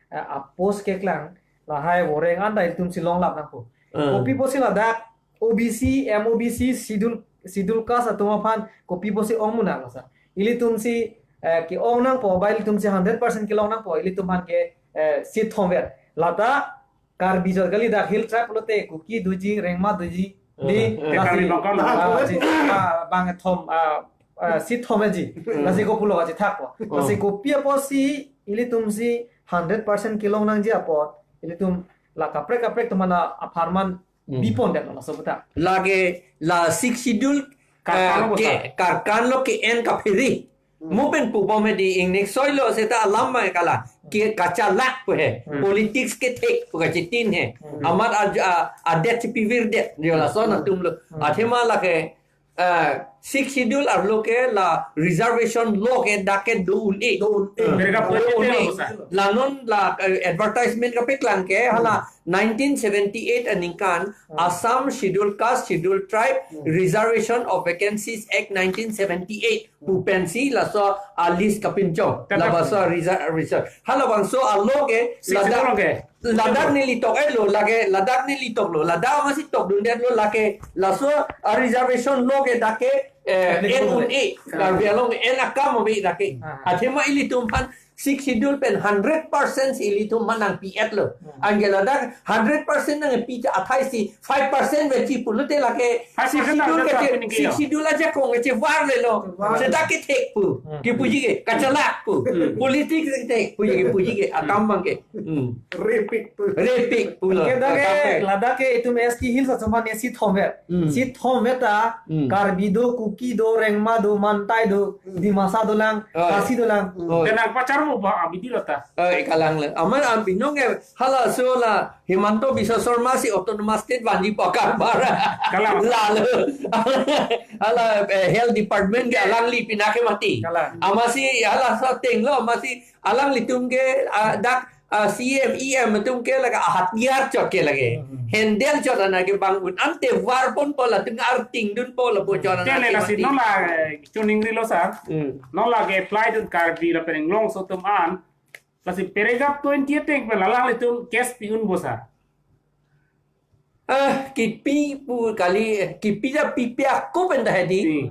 eh, a-post keklang lahai voreng anta ilitum si longlap nangpo. Hmm. Kopi apotsi ladak O B C, M O B C, Schedule, Schedule Caste atum aphan kopi apotsi ong munak lasa. Ilitum si, eh, ke-ong nangpo, ba ilitum si hundred percent kelong nangpo, ilitum aphan ke, eh, seat thomvet. Lata Karbi jor kali dak Hill Tribe pulote Kuki doji, Rengma doji, Hmm. di, Hmm. lasi, Karbi Anglong ah, si, ah, bang thom, ah, ah, seat thomji. Hmm. Lasi kopulo kachethakpo. Hmm. Lasi kopi apotsi ilitum si hundred percent kelong nangji apot, ilitum la kaprek kaprek atum aphan apharman Hmm. bipon det lo laso puta. Lake la Sixth Schedule, Karkan eh, lo ke, puta. Karkan lo ke-en kaphere. Hmm. Mo pen pubom he di ingnek soilo seta alam mai kala. Ke kachalak pu he. Hmm. Politics kethek pu kachitin he. Hmm. Amat a, a, adet chipivirdet. Yo lason Hmm. atum lo. Hmm. Athema lake, eh, Sixth Schedule arlo ke la reservation law ke dak ke do un-e. Do un-e. Hmm. Mereka Do un-e. Politik lo, sir. La non la, eh, advertisement kapeklang ke, hala Hmm. nineteen seventy-eight aningkan, Hmm. Assam Schedule Caste, Schedule Tribe, Hmm. Reservation of Vacancies Act nineteen seventy-eight. Pu pensi laso a-list kapinchong. Tata. Laso reservation. Halabangso a-law ke, Sixth Schedule ladak, ke. Ladak neli tok-et lo, lake, ladak neli toklo, ladak masi tokdundet lo, lake, laso a-reservation law ke dak ke, eh, Applicable. en un-e, Ah. Karbi Anglong en akam ave dak ke. Ah. Athema ilitum aphan Sixth Schedule pen hundred percent si ilitum aphan nangpi-et lo. Hmm. Anke ladak hundred percent nangpi ta athai si five percent veji pulote lake Five percent Sixth Schedule nang ke dapat che, ini Sixth kilo. Schedule ajakong ke chevar lelo. Chevar. Seta kethek pu. Hmm. Kepuji ke, kachalak pu. Hmm. Politics kethek pu, kepuji ke, akam abang ke. Hmm. Repik pu. Repik pu lo. Ke dak ke, Akam abang ke. Ladak ke itum S T Hills atum aphan seat thomvet. Hmm. Seat thomvet ta, Hmm. Karbi do, Kuki do, Rengma do, Mantai do, Hmm. Dimasa dolang, Ah. Khasi dolang. Hmm. Oh. Kenang pacar Apa abidi lo ta? Eh, kalang le. Aman abinong ke halaso la Himanta Biswa Sarma si Autonomous State vanji pakar bara. Kalang. Lalo. Hala, eh, health department ke alangli pinake mati. Kalang. Amatsi halaso ateng lo, amatsi alanglitum ke, ah, dak, ah, C M, E M atum ke lake ahatiyar chot ke lake. Hmm. Handle chot ana ke bang un ante war ponpo latum arting dunpo lapu chot ana Tele ke lasi mati. Non la, eh, chuning rilo sa. Hmm. Non la ke apply dun Karbi lapen Anglongso atum an. Lasi paragraph twenty ateng pen alanglitum case pi unpo sa. Ah, kipi pu kali, eh, kipi ta pipi ako pen ta hedi. Hmm.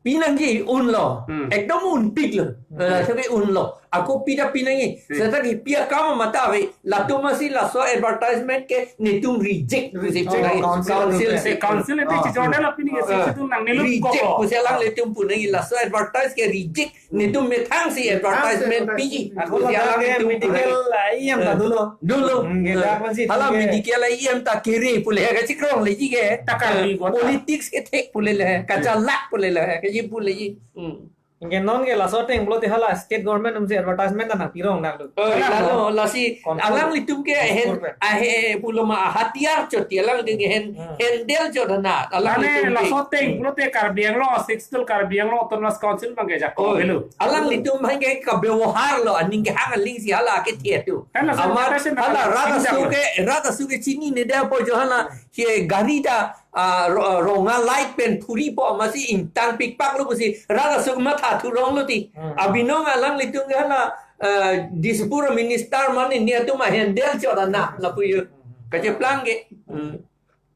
Pinangji unlo. Hmm. Ekdom unpiklo. Hmm. Eh, sabi unlo. Ako pi ta pinangji. Hmm. Seta kipi akam mata ave. Latum amatsi laso advertisement ke netum reject. Reject. Pusi Oh, council council itu. Si Eh, council itu Ah. si Jordan lah pini ke Ah. situ nang nelu Reject kok. Pusi alanglitum punangji laso advertise ke reject. Netum methang si advertise advertisement pi. Ako Pusi ladak ke alanglitum medical punangji. I M ta Eh. dolo. Dolo. Hmm, ke dak masih Hala tinggi. Medical I M ta kiri pule ha kachikrong leji ke. Takar Eh, di kota. Politics ke thek pule le. Kachalak pule le. Kaji pule ji. Hmm. Ingke non ke laso ateng pulote hala state government atumsi advertisement ta nangpirong nang lo. Oh, Kalang lalo, lo. Lasi Control. Alanglitum ke hen, Control. Ahe, pulo ma ahatiyar chot ti alanglitum ke hen, Hmm. handle chot na. Alanglitum Mane ke. Laso ateng Hmm. pulote Karbi Anglong, Sixth Schedule Karbi Anglong Autonomous Council bang ke jakong Oh, belo. Alanglitum hang ke kabewahar lo, aning ke hang aling si hala ke thia tu. Kan laso Amat, advertisement hala hala rata sindang suke, lo. Rata suke chinine dia po jo hala, Hmm. si gari ta ah, ro-, ronga light pen phuripo amatsi ingtang pikpak lo pusi rat asok matha thurong lo ti. Hmm. Abinong alanglitum ke hala, eh, Dispur minister mane ni atum ahandle chot ana lapu yo. Kacheplang ke. Hmm.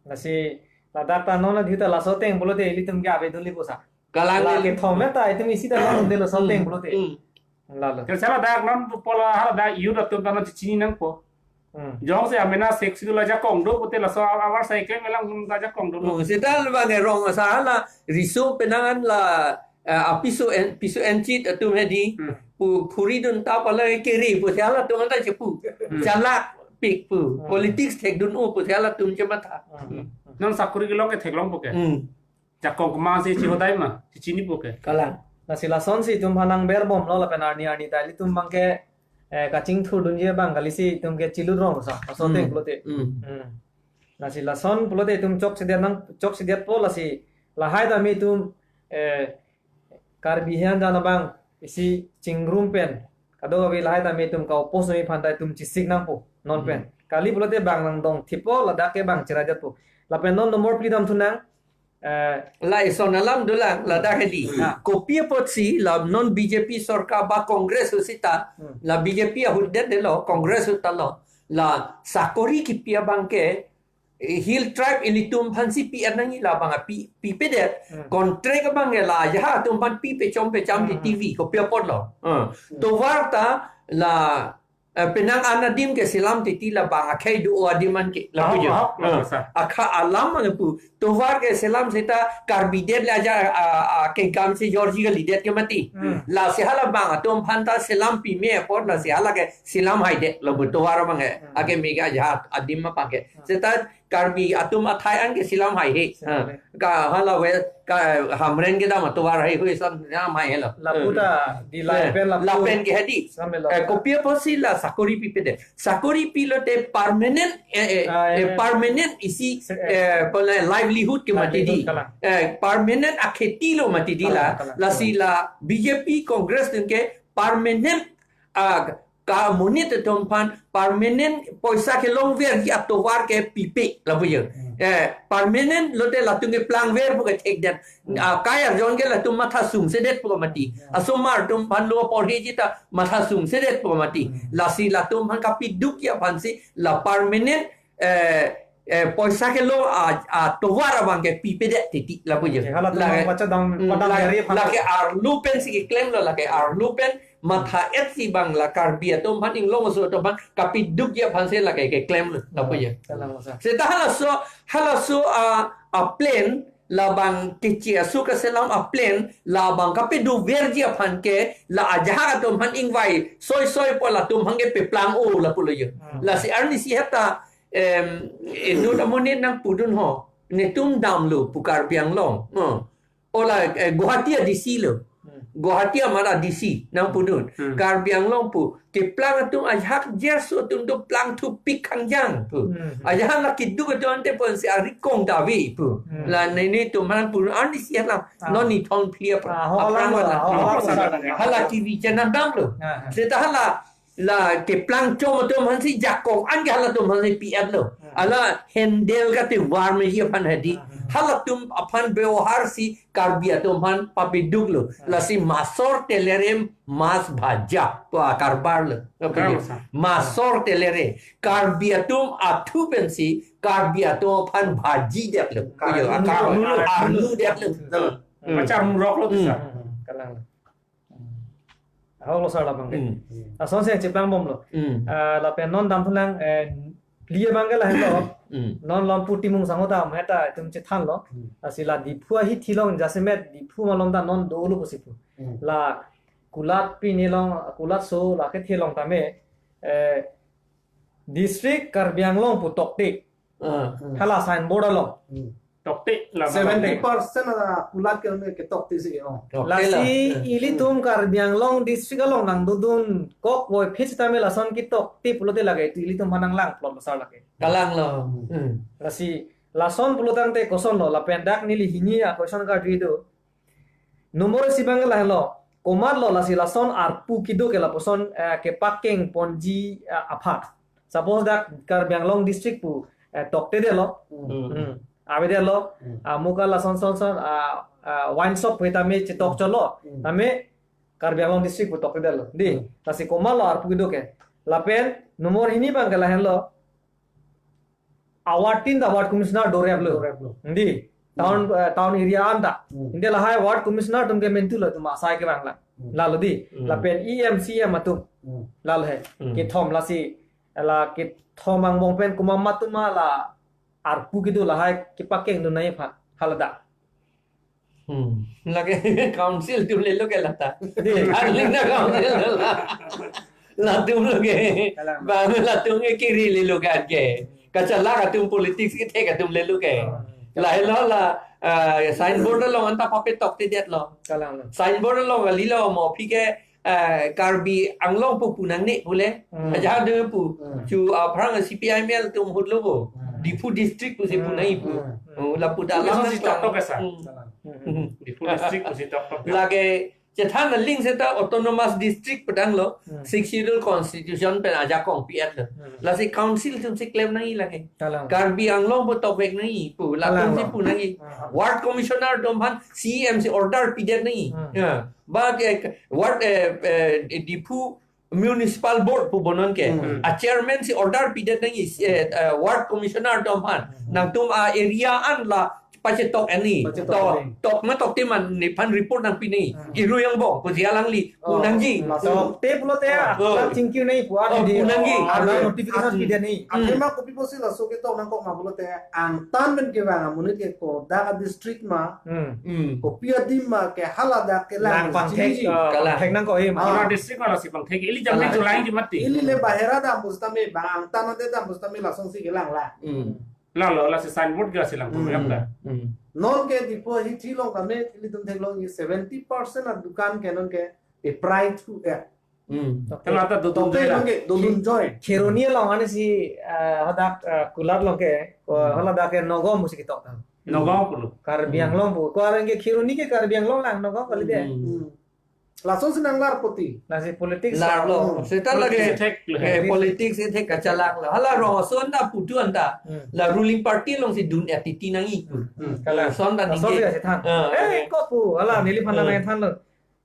Lasi ladak ta non adhita laso ateng pulote ilitum ke avedun lipo sa. Kalang Lake el- thom ta itum isi ta non delo laso ateng Hmm. pulote. Hmm. Lalo. Terus hala dak non pola hala dak youth atum ta non chini nangpo. Hmm. Jongsi amena Sixth Schedule ajakong do pute laso awar cycle melang ta jakong do. Oh, seta bang erong sa hala riso penangan la, eh, apiso en, piso enchit atum hedi. Hmm. Pu, phuri dun ta pala kiri pu si hala atum ta chepu. Hmm. Chalak pik pu. Hmm. Politics thekdun o pu si hala atum chematha. Hmm. Non sakuri kelong ke theklongpo ke. Hmm. Jakong kemang si chihodai ma, si chinipo ke. Kalang. Lasi lasonsi itum aphan nangberbomlo lapen arni arni ta ilitum abang ke, eh, kachingthurdunji abang kalisi itum ke chilutrong sa, laso ateng Hmm. pulote. Hmm. Hmm. Lasi lason pulote itum chokchedet nang, chokchedetpo lasi lahai tame itum, eh, Karbi hian jan abang isi chingrum pen kadokave lahai tame itum ka-oppose mi aphan ta itum chisik nangpo non pen. Hmm. Kali pulote bang nangdong thipo ladak ke bang cheraidetpo. Lapen non nombor phli damthunang, eh, la ison alam dolang ladak hedi. Hmm. Kopi apotsi la non B J P sorkar ba Congress ahut seta Hmm. la B J P ahut det delo Congress ahut ta lo la sakori kipi abang ke eh, Hill Tribe ilitum aphansi pi-et nangji labang api, pipedet. Hmm. Contract abang ke la ajahak atum aphan pi pechom pecham di Hmm. T V kopi apotlo. Eh, Hmm. Tovar ta la, eh, penang an adim ke selam titi labang akhei do-o adim an ke lapu Ah, jo. Ah, ah, sa. Akha alam an pu. Tovar ke selam seta Karbi det la aja, ah, ah, ke gam si jorji kalidet ke mati. Hmm. Lasi hala bang atum aphan ta selam pime apot lasi hala ke selam haidet lapu tovar abang ke. Hmm. Ake mega ajahak adim aphan ke. Seta Karbi atum athai an ke selam haihe. Selam Ha. hai. Ka hala we ka Hamren kedam atovar haihui ason selam haihelo. Lapu ta di Eh, lapen lapu. Lapen ke hedi. Sampai lapu. Eh, kopi apotsi la sakori pipedet. Sakori pilote permanent, eh, eh, Ah, eh, eh. Permanent isi, Se-, eh. Eh, pala livelihood ke mati di. Livelihood kalang. Eh, permanent akheti lo mati di la. Kalang, kalang. Lasi la B J P Congress atum ke permanent, ah, kamonit atum aphan permanent poisa kelongverji atovar ke pipe lapu jo. Hmm. Eh, permanent lote latum ke plangver pu ke thekdet. Hmm. Ah, kai arjon ke latum matha sungsedet pu mati. Hmm. Asomar atum aphan lo porhiji ta matha sungsedet pu mati. Hmm. Lasi latum aphan kapidukji aphansi la permanent, eh, eh, poisa kelong a, atovar abang ke pipedet titi lapu jo. Oke, hala atum Lake, abang pachadam, hmm, padam lake, jari aphan. Lake arlo pensi keklemlo, lake arlo pen matha-etsi bang la Karbi atum aphan Inglong aso atum aphan kapidukji aphansi lake keklemlo lapu jo. Kalang sa. Seta halaso, halaso a, a plan labang kechi aso keselam a plan labang kapedoverji aphan ke la ajahak atum aphan ingvai soi soi pu latum aphan ke peplang-o lapulo jo. Hmm. Lasi arnisi heta, em, inut amonit nangpudun ho. Netum damlo pu Karbi Anglong. Hmm. Ola, eh, Guwahati a D C lo. Hmm. Guwahati amat a D C nangpudun. Hmm. Karbi Anglong pu keplang atum ajahak Gersu atum do plangthu pik kangjang pu. Hmm. Ajahak la keduk atum ante ponsi arikong ta ave pu. Hmm. La nelitum aphan pudun an D C hala Ah. non ni thong phli apa. Ah, ho Aphrang alam lo, wala. ho alam lo. Hala T V channel damlo. Ah, ah. Seta hala la keplang chom atum aphansi jakong an ke halatum aphansi pi-etlo. Hmm. Hala handle kate war meji aphan hadi. Hmm. Halatum aphan bebohar si Karbi atum aphan papiduklo. Hmm. Lasi masor telere mas bhaja pu akarbar lo. Karbar sa. Masor telere. Karbi atum athu pensi Karbi atum aphan bhaji detlo. Karbi Yo, akar arnu. arnu detlo. Hmm. Machar murok lo Hmm. bisa. Hmm. Kalang. Ahok lo sar labang ke. Hmm. Asonsi cheplang bomlo. Hmm. Ah, lapen non damthulang, eh, phli abang ke lahenlo. Hmm. Non Lampu Timung Sangho ta meta itum chethanlo. Hmm. Lasi la Diphu ahithi along jasemet Diphu malom ta non dolo pusi pu. Hmm. La kulat pini along, kulat so la kethe along tame, eh, District Karbi Anglong pu tokte. Ah. Hmm. Hala signboard along. Hmm. Tokte la Seventy percent ala kulat ke ke tokte si ke, oh. Tokte Lasi la. ilitum Karbi Anglong district along nangdodun kok boy phit tame lason ketokte pulote lake itum ilitum manang lang plot besar lake. Kalang lo. Hmm. Lasi lason pulotangte kosonlo lapen dak neli hini a question card do. Number isi abang ke lahenlo. Komatlo lasi lason arpu kedo ke lapuson, eh, kepakeng ponji, eh, aphan. Suppose dak Karbi Anglong district pu, eh, tokte detlo. Hmm. Hmm. Ave detlo. Hmm. Ah, muka lason son son, ah, ah, wine shop pu tame chetok cholo. Hmm. Tame Karbi Anglong district pu tokte detlo. Di, Hmm. lasi komatlo arpu kedo ke. Lapen number hini abang ke lahenlo. Award tin ta ward commissioner doreplo. Doreplo. Hindi. Town, Hmm. eh, town area anta. Hmm. Hindi lahai ward commissioner atum ke mentu lo atum asai kevang la. Hmm. Lalo di. Hmm. Lapen E M C M atum. Hmm. Lalo he. Hmm. Kethom lasi. La kethom angbong pen komat atum la arpu kedo lahai kepakengdun nangji aphan. Hala dak. Hmm. Lake council atum lelo ke lata. Di. Arleng na council la. Latum lo ke. Kalang. Bang latum ke kiri lelo ke ke. Kachalak atum politics kethek atum lelo ke. Oh. Lahelo la, ah, signboard along anta papetok te detlo. Kalang. Signboard along kalilo mo aphi ke, eh, Karbi Anglong pu pu nangne pule. Hmm. Ajahak do pu. Hmm. Chu aphrang C P I M L atum hutlo bo. Hmm. Diphu district pusi pu Hmm. nangji pu. Hmm. Oh, lapu Diphu dalam district nang toktok asa. Hmm. Kalang. Hmm. Diphu district pusi toktok. Lake chethan aling seta autonomous district pu tanglo, Hmm. Sixth Schedule constitution pen ajakong pi-etlo. Hmm. Lasi council atumsi klem nangji lake. Kalang. Karbi Anglong pu tokvek nangji pu, Kalang. latumsi pu nangji. Hmm. Ward commissioner atum aphan C M si order pidet nangji. Hmm. Ya. Ba ke ward, eh, eh, Diphu Municipal Board pu bonon ke. Hmm. A chairman si order pidet nangji, eh, eh, ward commissioner atum aphan. Hmm. Nangtum a area an la pachetok ani. Pachetok Tok, ani. tok ma tokte ma nephan report nangpi nangji. Hmm. Iru angbong, pusi alangli, Oh, pu nangji. laso. Tokte pulote ya, Oh. la chingkir nangji pu Oh, adi. pu nangji. Oh, ada Ada. notification Hmm. pidet nangji. Akhirnya kopi pusi laso ketok nangkok ma pulote angtan pen kevang amonit ke ko dak a district ma. Hmm. Hmm. Kopi adim ma ke hala dak ke Lang lang pangthek, chingkir. eh, Kalang. pangthek nangkok he ma. Ah. Pura district ma lasi pangthek. Ili jam Kalang. ni July ji mati. Ili le bahera dam pusitame bang angtan ante dam pusitame lasonsi kelang la. Hmm. Lalo, lasi signboard ga si lang Hmm. pemyam ta. Hmm. Non ke Diphu ahithi along kami ilitum theklong seventy percent a dukan ke non ke e prai thu ya. Hmm. Tokte. Tengah ta dodun Tokte joy la. non ke dodun joy. Kheroni along ani si, eh, hadak, eh, kulat along ke, ko Hmm. hala dak ke Nagaon pusi ketok tang. Nagaon pulo. Karbi Hmm. Anglong pu. Ko areng ke Kheroni ke Karbi Anglong lang Nagaon kali de. Hmm. Hmm. Lason si nanglar poti. Lasi politics Larlo. Hmm. Seta Politics lake, ethek le. eh, politics ethek kachalak lo. Hala rong ason ta putu anta. Hmm. La ruling party alongsi dun attitude nangji pu. Hmm. Kalang. Son ta Lason ningke. si kasithan. Ah. Eh, ko pu. Hala, neli phan Hmm. nangthanlo.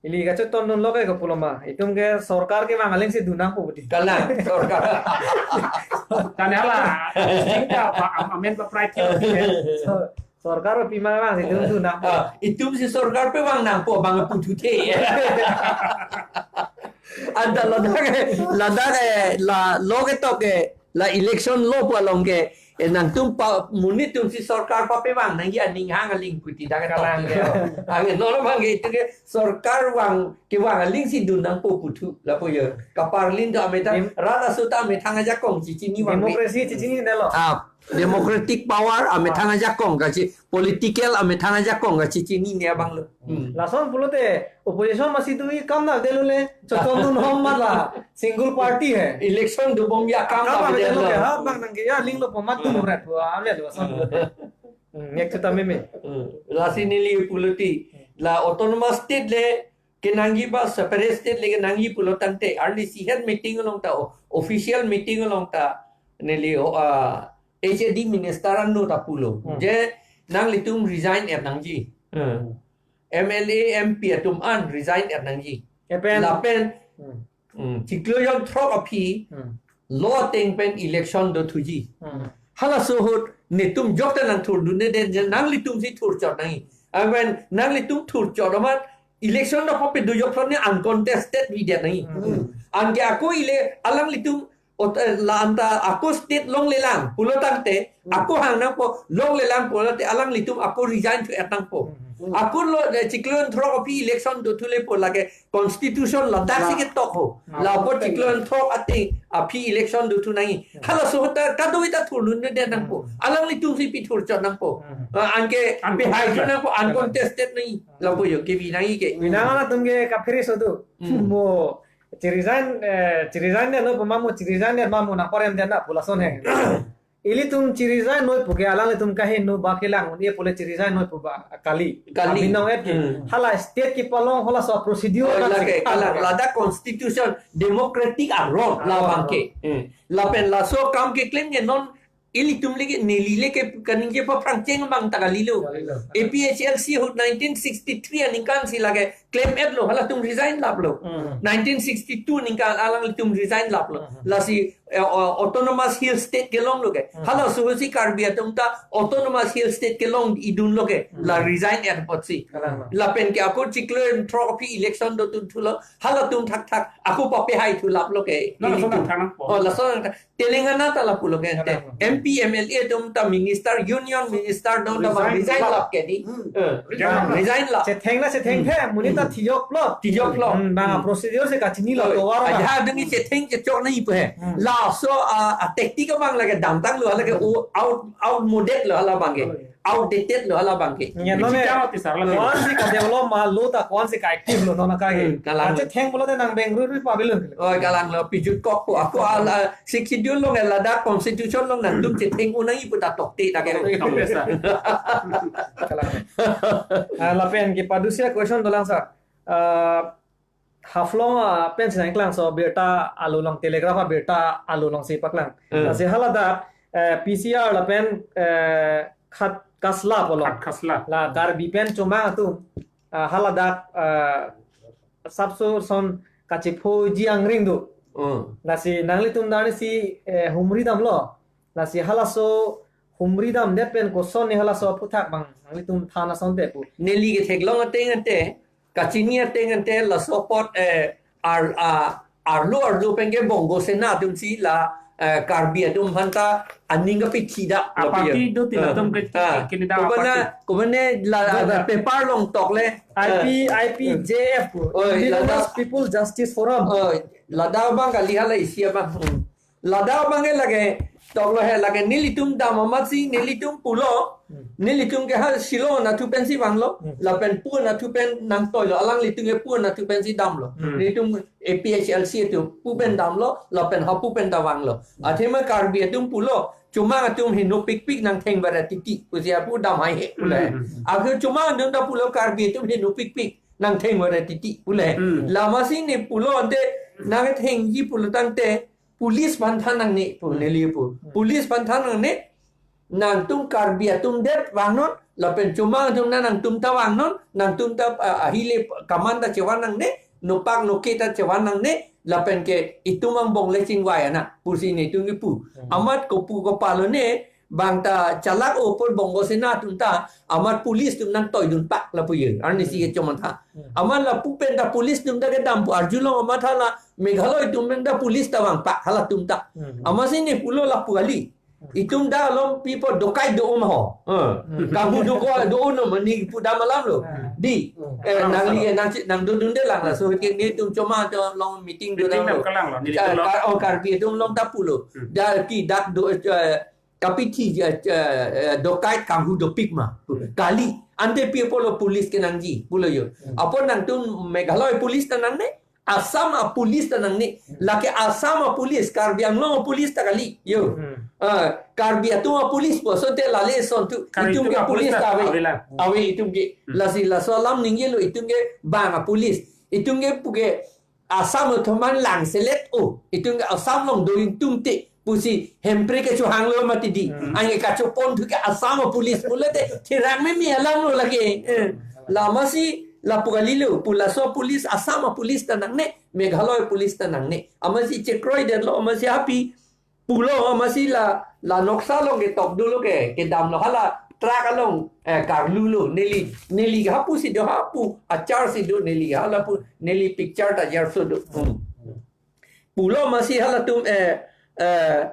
Ili kachetondunlo ke ko pulo ma. Itum ke sorkar kevang alingsi dun nangpo puti. Kalang, sorkar. Tane hala, district ta pa am-, amen pa pride ke. So, sorkar pima vangsi dun dun nangpo. Ah, itumsi sorkar pevang nangpo bang puthuthe. Anta ladak, ladak, eh, la lo ketok ke, la election lo pu along ke, eh, nangtum pa, monit atumsi sorkar papevang nangji aning hang aling puti dak Kalang ketok ke. ke. Ang nolo bang ke itum ke sorkar vang kevang alingsi dun nangpo puthu lapu yo. Kaparlin do amethang, Im- rat aso ta amethang ajakong chechini vang. Democracy chechini dalo. Ah, Democratic power amethang ajakong kachi, political amethang ajakong kachi chinine abang lo. Hmm. Lason pulote opposition masi do-i kam na delu le, chochom dun hom mala, single party hai. Election dobom ya kam kam na ave delu lo. Ha bang nangke ya linglo pu mat dun rat pu ave lo lason pulote. Hmm, nek chuta meme. Hmm. Lasi neli pulote la autonomous state le kenangji ba separate state le kenangji pulo tangte, arni sihen meeting along ta, o-, official meeting along ta, neli, o, ah, H A D minister anno ta pulo. Hmm. Je nanglitum resign er nangji. Hmm. M L A, M P atum an resign er nangji. Epen. Lapen, Hmm. Hmm, chiklo jon throk aphi, Hmm. lo ateng pen election dothuji. Hmm. Halaso ahut netum jokta nangthurdunde, je nanglitum si thurchot nangji. Amen, nanglitum thurchot amat election do pape do jok ne uncontested vi det nangji. Hmm. Anke ako ile alanglitum ot-, eh, la anta ako state longlelang pulo tangte, Hmm. ako hang nangpo, longlelang pulote alanglitum ako resign thu et nangpo. Hmm. Ako lo, eh, chiklo jon throk aphi election dothu le pu lake constitution ladak si Lah. ketok ho. Lah. Lapu chiklo jon throk ateng aphi election dothu nangji. Hmm. Halaso ahut ta kadokave ta thurdunde nangpo. Hmm. Alanglitum si pi thurchot nangpo. Hmm. Ah, anke Uncontested. pihai nangpo, uncontested nangji. Lapu yo kevi nangji ke. Binang atum ke kaphere so do. Hmm. Mo, chi-resign, eh, chi-resign det lo pu ma mo, chi-resign det ma mo nangparem det na pu lason he. Ilitum chi-resign noi pu ke alanglitum kaheno ba kelang un-e pule chi-resign noi pu ba kali. Kali. Abinong et ke. Hmm. Hala state kepalong halaso procedure Oh, na lake, si kalang, kalang. Ladak constitution, democratic aron Aron, labang ke. aron. Hmm. Lapen laso akam keklem ke non ilitum leke, neli leke kaningje paphrangcheng abang ta kalilo. Kalilo. A P H L C ahut nineteen sixty-three aningkan si lake klem et lo, halatum resign laplo. Hmm. Nineteen sixty-two aningkan alanglitum resign laplo. Hmm. Lasi, eh, o-, Autonomous Hill State kelong lo ke. Hmm. Halaso ahut si Karbi atum ta Autonomous Hill State kelong idun lo ke. Hmm. La resign et apotsi. Kalang lo. Lapen ke ako chiklo jon throk aphi election dothulo. Halatum thakthak ako papihai thu laplo ke. Lason Ilitum. thang nangpo. Oh, lason thang. Telangana ta lapu lo ke ante. Kalang. M P, M L A atum ta minister, union minister atum ta bang Resign resign lap. lap ke di. Hmm. Eh, Resign lap. resign lap. Chetheng na chetheng Hmm. the, monit ta thijoklo. Thijoklo. Hmm, bang Hmm. procedure si kachinilo Oh, tovar na. ajahak dengki chetheng chechok nangji pu he. Hmm. Laso, ah, ah, tactic abang lake damtang lo, lake Hmm. o-, out, outmoded lo halabang ke. Oh, iya. Outdated lo halabang ke. Ngen lo Bichi ne, jang ati sar lo. Ko-an si ka-develop ma lo ta ko-an si ka-active lo non aka ke. Hmm, kalang. Ache theng pulote nang beng rui rui pa bilun. Oh, kalang lo, pijut kok po. Ako ala Sixth Schedule along, ladak constitution along nangtum chetheng un nangji pu ta tokte ta ke. Tokte, tokte, sir. Kalang. Ah, lapen kepadusi a-question dolang, sir. Ah, Haflong, ah, pen si nangklang so birta along, telegraph abirta along si paklang. Hmm. Lasi haladak, eh, P C R lapen, eh, Khat Kasla pulo. Khat Kasla. La Karbi pen Chomang atum, ah, haladak, ah, sapso son kachephoji angring do. Hmm. Lasi nanglitum arni si, eh, humri damlo. Lasi halaso humri damdet pen koson ne halaso aphuthak bang nanglitum than asonte pu. Neli ketheklong ateng ante, kachini ateng ante laso apot, eh, ar-, ah, arlo arlo pen ke Bongo Sena atum si la, eh, Karbi atum aphanta aning kapithi da, Aparty lapu do ti eh. latum ke, Ah, ke, ke ni da komane, aparty. Komane la, Ada. la paper along tok le. I P, Eh. I P J F pu. Oh, Indigenous ladak. People Justice Forum. Oh, ladak abang kali hala isi abang. Hmm. Ladak abang ke lake, toklo he lake nelitum dam amat si nelitum pulo, Hmm. nelitum ke ha Shillong nathu pen si vanglo, Hmm. lapen pu nathu pen nangtoilo, alanglitum ke pu nathu pen si damlo. Hmm. Nelitum A P H L C atum pu pen damlo, lapen hapu pen ta vanglo. Athema Karbi atum pulo, Chomang atum henopikpik nangtheng bara titi, pusi hapu dam hai he, pule. Hmm. Akhir Chomang atum ta pulo Karbi atum henopikpik nangtheng bara titi, pule. Hmm. Lama si ne pulo ante nangthengji pulo tangte, police aphan than nangne pu, Hmm. neli pu. Hmm. Police aphan than nangne, nangtum Karbi atum det vangnon, lapen Chomang atum na nangtum ta vangnon, nangtum ta, ah, ahile kaman ta chevan nangne, nopak noke ta chevan nangne, lapen ke itum angbong le chingvai ana, pusi netum kipu. Hmm. Amat kopu kopalone, bang ta chalak-o apor Bongo Sena atum ta, amat police atum nangtoidun pak lapu ye, arni si Hmm. kechom tha. Hmm. Amat lapu pen ta police atum ta kedam pu arjulong amat hala Meghalaya atum pen ta police ta vang pak halatum ta. Hmm. Amat si ne pulo lapu kali. Hmm. Itum ta alom pipo dokai do-om ho. Eh. Hmm. Kamu do ko do-om no mani pu dam alam lo. Hmm. Di. Hmm. Eh, nangli, eh, nang, nangdodunde lang laso ke netum Chomang atum along meeting do Meeting lang lo. Nangkalang lo, neli Ka-, pulo. Ka-, oh, Karbi atum along ta pulo. Hmm. Da ki dak do, eh, kapithi, eh, eh, eh, dokait kanghu dopik ma. Hmm. Kali, ante pi apotlo police kenangji, pulo yo. Hmm. Apot nangtum Meghalaya police ta nangne, Assam a police ta nangne, Hmm. lake Assam a police, Karbi Anglong a police ta kali, yo. Hmm. Ah, Karbi atum a police pu asonte lale asonte, Karbi itum atum ke a police police ta ta ave. ave la. Ave itum ke. Hmm. Lasi laso alam ningjelo itum ke bang a police. Itum ke puke Assam atum aphan langselet o. Itum ke Assam along do itum te pusi Hemphrey kechohanglo mati di. Hmm. Anke kachopon thu ke Assam a police pulote thirang meme alam lo lake. Eh. La amatsi lapu kalilo, pu laso police, Assam a police ta nangne, Meghalaya police ta nangne. Amatsi chekroidetlo, amatsi happy pulo, amatsi la, la noksa along ketok dolo ke, kedamlo hala truck along, eh, karlulo, neli, neli hapu si do hapu, achar si do, neli hala pu, neli picture ta jarso do. Hmm. Pulo amatsi halatum, eh, eh,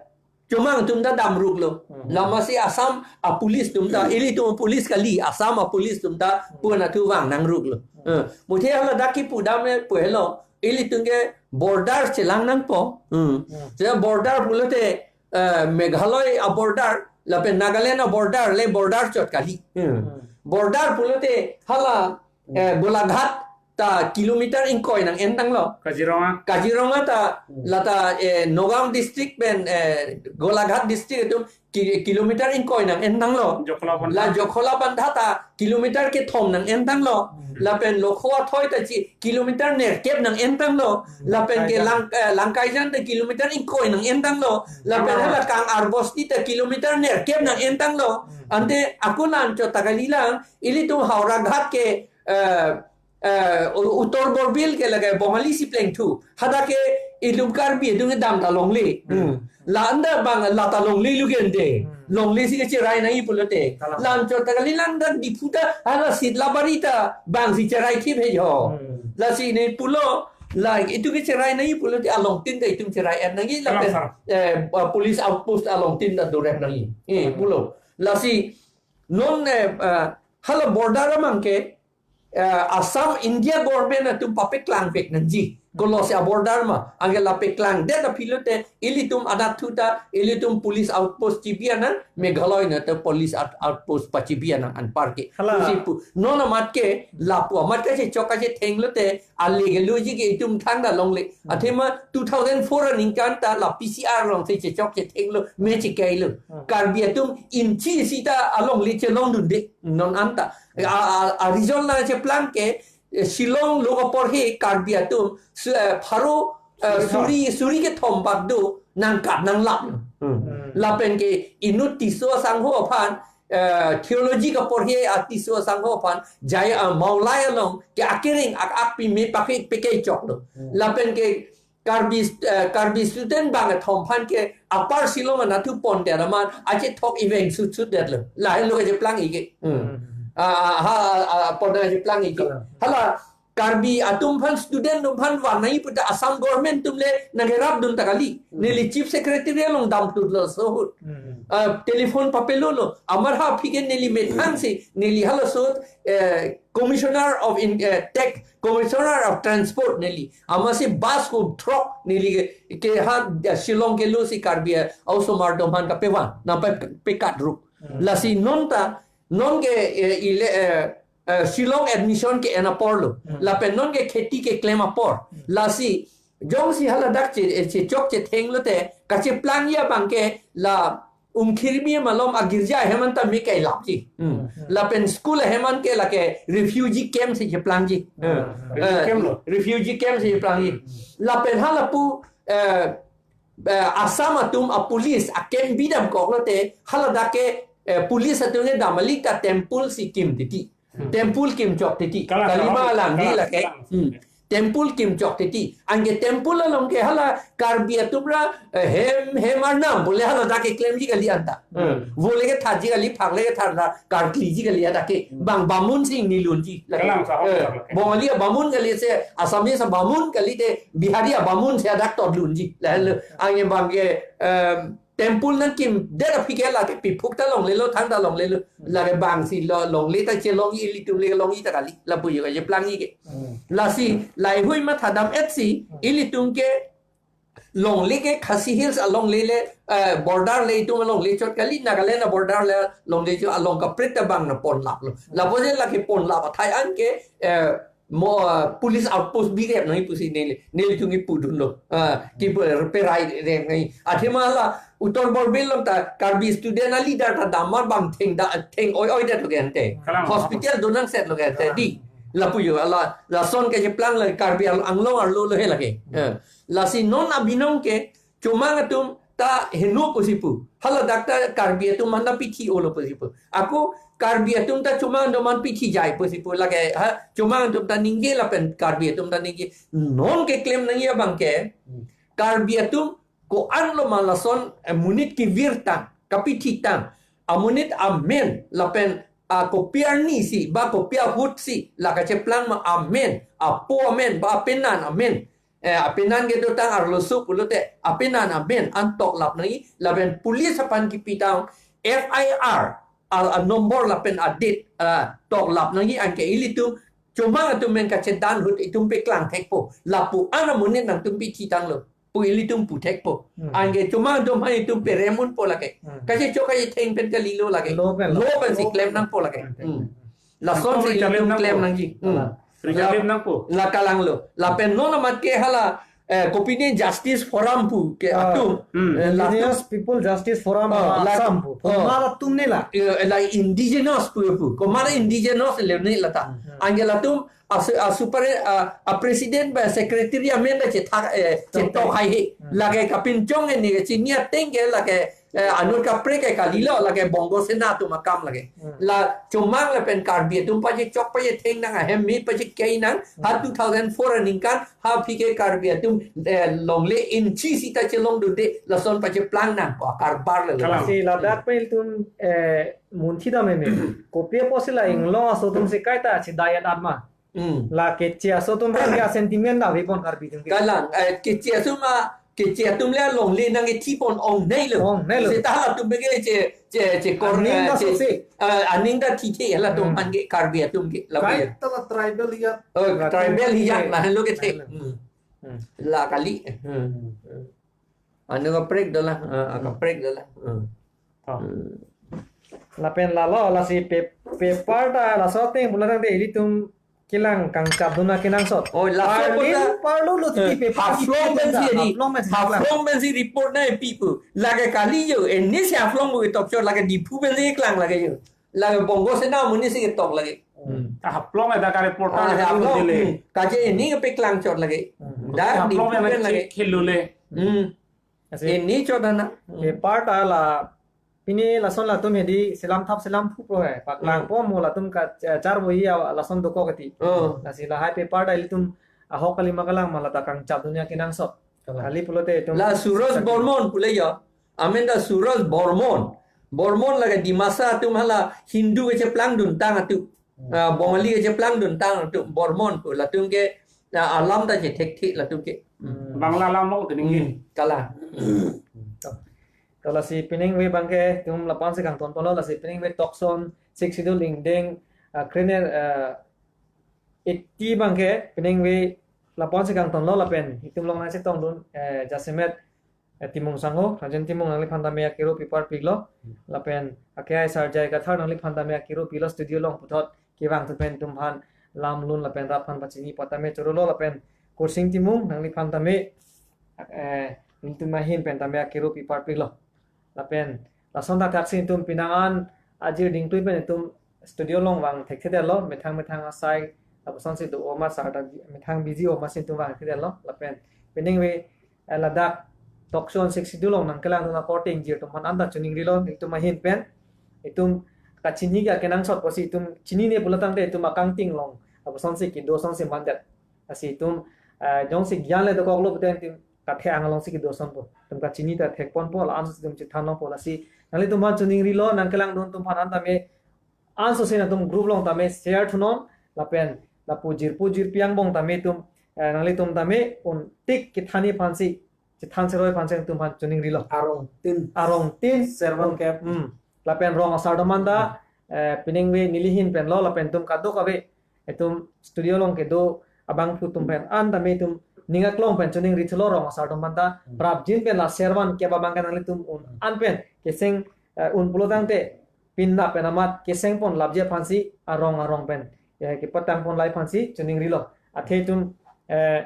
chomang atum ta damruklo. Hmm. La amatsi Assam a police atum ta, ilitum police kali, Assam a police atum ta, Hmm. pu anatthu vang nangruklo. Hmm. Eh, muthe hala dak kipu dam e pu helo, ilitum ke border chelang nangpo. Hmm. Hmm. Seta border pulote, eh, Meghalaya a border, lapen Nagaland a border, le border chot kali. Hmm. Hmm. Border pulote hala, eh, Golaghat ta kilometer ingkoi nang-entanglo. Kaziranga. Kaziranga ta Hmm. lata, eh, Nagaon district pen, eh, Golaghat district atum ki-, kilometer ingkoi nang-entanglo. Jokhola Bandha. La Jokhola Bandha ta kilometer kethom nang-entanglo. Hmm. Lapen Lokhowa Thoi ta chi kilometer nerkep nang-entanglo. Hmm. Lapen ke Langkaijan. Lang, eh, Langkaijan ta kilometer ingkoi nang-entanglo. Hmm. Lapen Langkaijan. Hala Kang Arbosti ta kilometer nerkep nang-entanglo. Hmm. Ante ako la anchot ta kalilang, ilitum Howraghat ke, eh, eh, U-, Uttor Borbil ke lake Bongali si plengthu. Hadak ke ilitum Karbi atum kedam ta longle. Hmm. La anta bang la ta longle lo ke ante. Hmm. Longle si kecherai nangji pulote. Kalang. La anchot ta kalilang, dak Diphu ta hala Sidlabari ta bang si cherai thip he jo. Hmm. Lasi ne pulo, la itum kecherai nangji pulote alongtin ta itum cherai-et nangji. Kalang, lapen, sir. Eh, police outpost alongtin ta dorep nangji. Eh, Hmm. pulo. Lasi non, eh, eh, hala border amang ke, eh, Assam India government atum papeklangpek nangji. Kolosi a border ma, anke la peklangdet aphi lote, ilitum anatthu ta, ilitum police outpost chibi anang, Meghalaya nat police out-, outpost pachibi anang anparke. Hala. Pusi pu, non amat ke, lapu amat kachechok kachetheng lote, ale ke loji ke itum thangta longle. Hmm. Athema two thousand four aningkan ta la P C R along si chechok chethenglo, me chekailo. Hmm. Karbi atum inchi sita alongle chelongdunde, non anta. A, a, a region la cheplang ke, eh, Shillong lo apor he Karbi atum, su-, eh, pharo, eh, suri, suri kethom bak do, nangkat nanglap. Hmm. Hmm. Lapen ke inut Tisso asangho aphan, eh, theology kapor he a Tisso asangho aphan, jai, ah, Mawlai along, ke akereng ak, akpi me pakhe pekechoklo. Hmm. Lapen ke Karbi, eh, Karbi student bang kethom aphan ke Upper Shillong anatthu pondet amat, achethok iveng sut sutdetlo. Lahelo kacheplang-ik ke. Hmm. Hmm. Ah, ah, ha, ah, pon kacheplang-ik ke. Kalang. Hala, Karbi atum aphan student atum aphan van nangji puta Assam government atum le nangkerapdun ta kali. Hmm. Neli Chief Secretary along damtutlo laso ahut. Hmm. Ah, telephone papelolo. Amat ha aphi ke neli methang si, neli halaso, eh, Commissioner of in, eh, Tech, Commissioner of Transport neli. Amatsi bus ko throk neli ke, ke ha, eh, Shillong kelo si Karbi, eh, a-osomar atum aphan kapevan, nangpe, pekatruk. Hmm. Lasi non ta, non ke, eh, ile, eh, eh, Shillong admission ke-en aporlo. Hmm. Lapen non ke kheti keklem apor. Hmm. Lasi, jongsi hala dak che, eh, chechok chetheng lote, kacheplangji abang ke la Umkhirmi malom agirja ahem anta me kailapji. Hmm. Hmm. Lapen school ahem an ke lake refugee camp si cheplangji. Hmm. Eh, refugee camp lo? Refugee camp si cheplangji. Hmm. Lapen halapu, eh, eh, Assam atum a police akembi damkok lote, hala dak ke, eh, police atum ke damali ta temple si kim titi. Hmm. Temple kimchok titi. Kalang, Kalima kalang, alam di kalang, lake. Kalang. Hmm. Temple kimchok titi. Anke temple along ke hala Karbi atum ra, eh, hem, hem arnam pu le hala dak keklemji kali anta. Hmm. Vo le kethatji kali, phak le kethat ra, karkliji kali anta ke. Hmm. Bang bamun si ingnilunji lake. Kalang, kalang, eh, kalang. Bongali abamun kali, se Assamese abamun kali, te Bihari abamun si adak totlunji. Lahelo, anke bang ke, em, temple nangkimdet aphi ke lake piphuk ta longlelo, thang ta longlelo. Hmm. Lake bang si lo, longle ta chelongji, ilitum le longji ta kali, lapu yo kacheplangji ke. Hmm. Lasi, laheihui mathadam-et si, Hmm. ilitum ke, Longle ke Khasi Hills alongle le, eh, border le itum alongle chot kali, Nagaland a border le longle chot along kaprek ta bang na ponlap lo. Lapu je lake ponlap athai an ke, eh, mo, eh, police outpost bi rep nangji pusi neli, nelitum kipu dunlo. Ah, kipu reperai rep nangji. Athema la Uttar Borbil along ta Karbi student a leader ta damar bang theng da, theng oi oi det lo ke ante. Kalang. Hospital donang set lo ke ante. Kalang. Di. Lapu jo, ala, lason kacheplang le Karbi Anglong arlo lo he lake. Eh. Lasi non abinong ke, chomang atum ta heno pusi pu. Hala dak ta Karbi atum manda pithi olo pusi pu. Ako Karbi atum ta chomang do man pithi jai pusi pu. Lake, ha, chomang atum ta ningje lapen Karbi atum ta ningje. Non keklem nangji abang ke, Karbi atum ko-an lo ma lason, eh, monit kevir tang, kapithi tang. Amonit amen, lapen, ah, kopi arni si, ba kopi ahut si, la kacheplang ma amen, apo amen, ba apenan amen. Eh, apenan kedotang arloso pulote, apenan amen an toklap nangji, lapen police aphan kipi tang F I R, a, a number lapen a date, ah, toklap nangji anke ilitum, chomang atum men kachedan ahut itum peklang thekpo, lapu an amonit nangtum pithi tanglo pu ilitum pu thekpo. Hmm. Anke chomang atum aphan itum perem unpo lake. Hmm. Kachechok kachetheng pen kalilo lake. Lo pen lo. Lo pensi klem nangpo lake. Hmm. Hmm. Lason si klem ilitum nangpo. Klem nangji. Hmm. Klem nangpo. La, la kalang lo. Lapen non amat ke hala, eh, kopine Justice Forum pu ke, ah, atum. Hmm. Eh, latum. Indigenous People Justice Forum, ah, la, Assam pu. Ah. Komat atum ne la. Eh, la indigenous pu pu. Komat indigenous le ne la ta. Hmm. Anke latum a su-, a super, a, a president ba secretary amen da chethak, eh, chetok hai he. Hmm. Lake kapinchong ne kachini ateng ke lake, eh, anut kaprek ke kalilo lake Bongo Sena atum akam lake. Hmm. La chomang lapen Karbi atum pachechok pachetheng nang ahem mi pachekei nang ha, hmm, two thousand four aningkan ha aphi ke Karbi atum, eh, longle inchi sita chelong dunde lason pacheplang nangpo karbar le. Kalang. Si ladak pen itum, eh, munthi dam eme. Kopi apotsi la inglong aso atum si kaita chedai-et atma. Hmm. La Keche aso atum ke sentiment da vepon Karbi atum ke. Kalang, eh, Keche aso ma, Keche atum le longle nangkethi pon ong nei lo. Ong nei lo. Seta latum ke che, che, che kor, aning eh, da che, sose, eh, aning da thithe latum, hmm, aphan ke Karbi atum ke la. Kaita la tribal hijat. Oh, latum tribal hijat ke la lo kethe. Hmm. Hmm. La kali. Hmm. Anu kaprek dola, ah, kaprek dola. Hmm. Oh. Hmm. Lapen lalo, lasi pe-, paper ta laso ateng pulo tangte ilitum kelang kangchap dun akenangsot. Oh, laso parlin puta, parlo lo titi, eh, paper Haflong titi pensi tangte, di. Haflong pensi Haflong kelang. Pensi report nangpi pu. Lake kali jo, ini si Haflong bu ketok chot, lake Diphu pensi keklang lake jo. Lake Bongo Sena amonit si ketok lake. Hmm. Haflong ada ka reporter. Ah, ada Haflong. Dele. Hmm. Kaje ini kepeklang chot lake. Hmm. Dak Haflong Diphu pen lake lake. Chik khelu le. Hmm. Asi. Ini chot ana. Hmm. Paper ta la pini lason latum hedi selam thap selam phu pro hai. Paklang, hmm, po mo latum ka, eh, char bo iya lason dokok keti. Oh. Lasi lahai paper ta ilitum ahok kali ma kalang ma lata kangchap dun akenangsot. Kalang. Kali pulote itum la Suraj Bormon pule ya. Amen da Suraj Bormon. Bormon lake Dimasa atum hala Hindu kecheplang dun tang atum. Hmm. Ah, Bongali kecheplang dun tang atum. Bormon pu latum ke, ah, alam ta chethekthe latum ke. Hmm. Bangla alam lo kening. Hmm. Kalang. To lasi peningve abang ke itum lapu-an si kangton ponlo, lasi peningve tokson, Sixth Schedule ingdeng, ah, krener, ah, iti abang ke peningve lapu-an si kangtonlo lapen itum along nangchetong dun, eh, jasemet, eh, Timung sangho, Rajen Timung nangliphan tame akero pipar piklo, lapen ake ai Sarjai Kathar nangliphan tame akero pilo studio along puthot kevang thu pen itumphan lam lun lapen rap aphan pachini patame chorolo lapen Kursing Timung nangliphan tame, eh, itum ahin pen tame akero pipar piklo. Lapen lason thakthak si itum penang an ajir dingtui pen itum studio along vang thekthedetlo, methang methang asai, lapusonsi do oma sarta methang busy oma si itum vang thekthedetlo, lapen peningve, eh, ladak tokson Sixth Schedule along nangkelang dun akorte ingjir atumphan anta choningrilo, itum ahin pen itum kachini ke akenangsot pusi itum chinine pulo tangte itum akangting along lapusonsi kedo asonsi mandet. Lasi itum, eh, jongsi gyan le dokoklo pute itum kathe-ang alongsi kedo asonpo. Itum kachini ta thekponpo, la-ansi itum chethan longpo. Lasi nanglitumphan choningrilo, nangkelang dun atumphan an tame, anso si nangtum group along tame share thunon, lapen lapu jirpo jirpi angbong tame itum, eh, nanglitum tame un tik kethanji aphansi, chethan seroi aphansi nangtumphan choningrilo. Arong tin. Arong tin. Servan kep. Hmm. Lapen rong asar doman ta, eh, peningve neli ahin penlo lapen itum kadokave itum studio along kedo abangphu atum pen an tame itum ning aklong pen choningri thulo rong asar atum aphanta, Hmm. prapjin pen la servan kep abang ke nanglitum un Hmm. an pen keseng, eh, un pulo tangte pin na pen amat keseng pon lapji aphansi arong arong pen, eh, kepatang pon lai aphansi choningrilo. Athe itum, eh,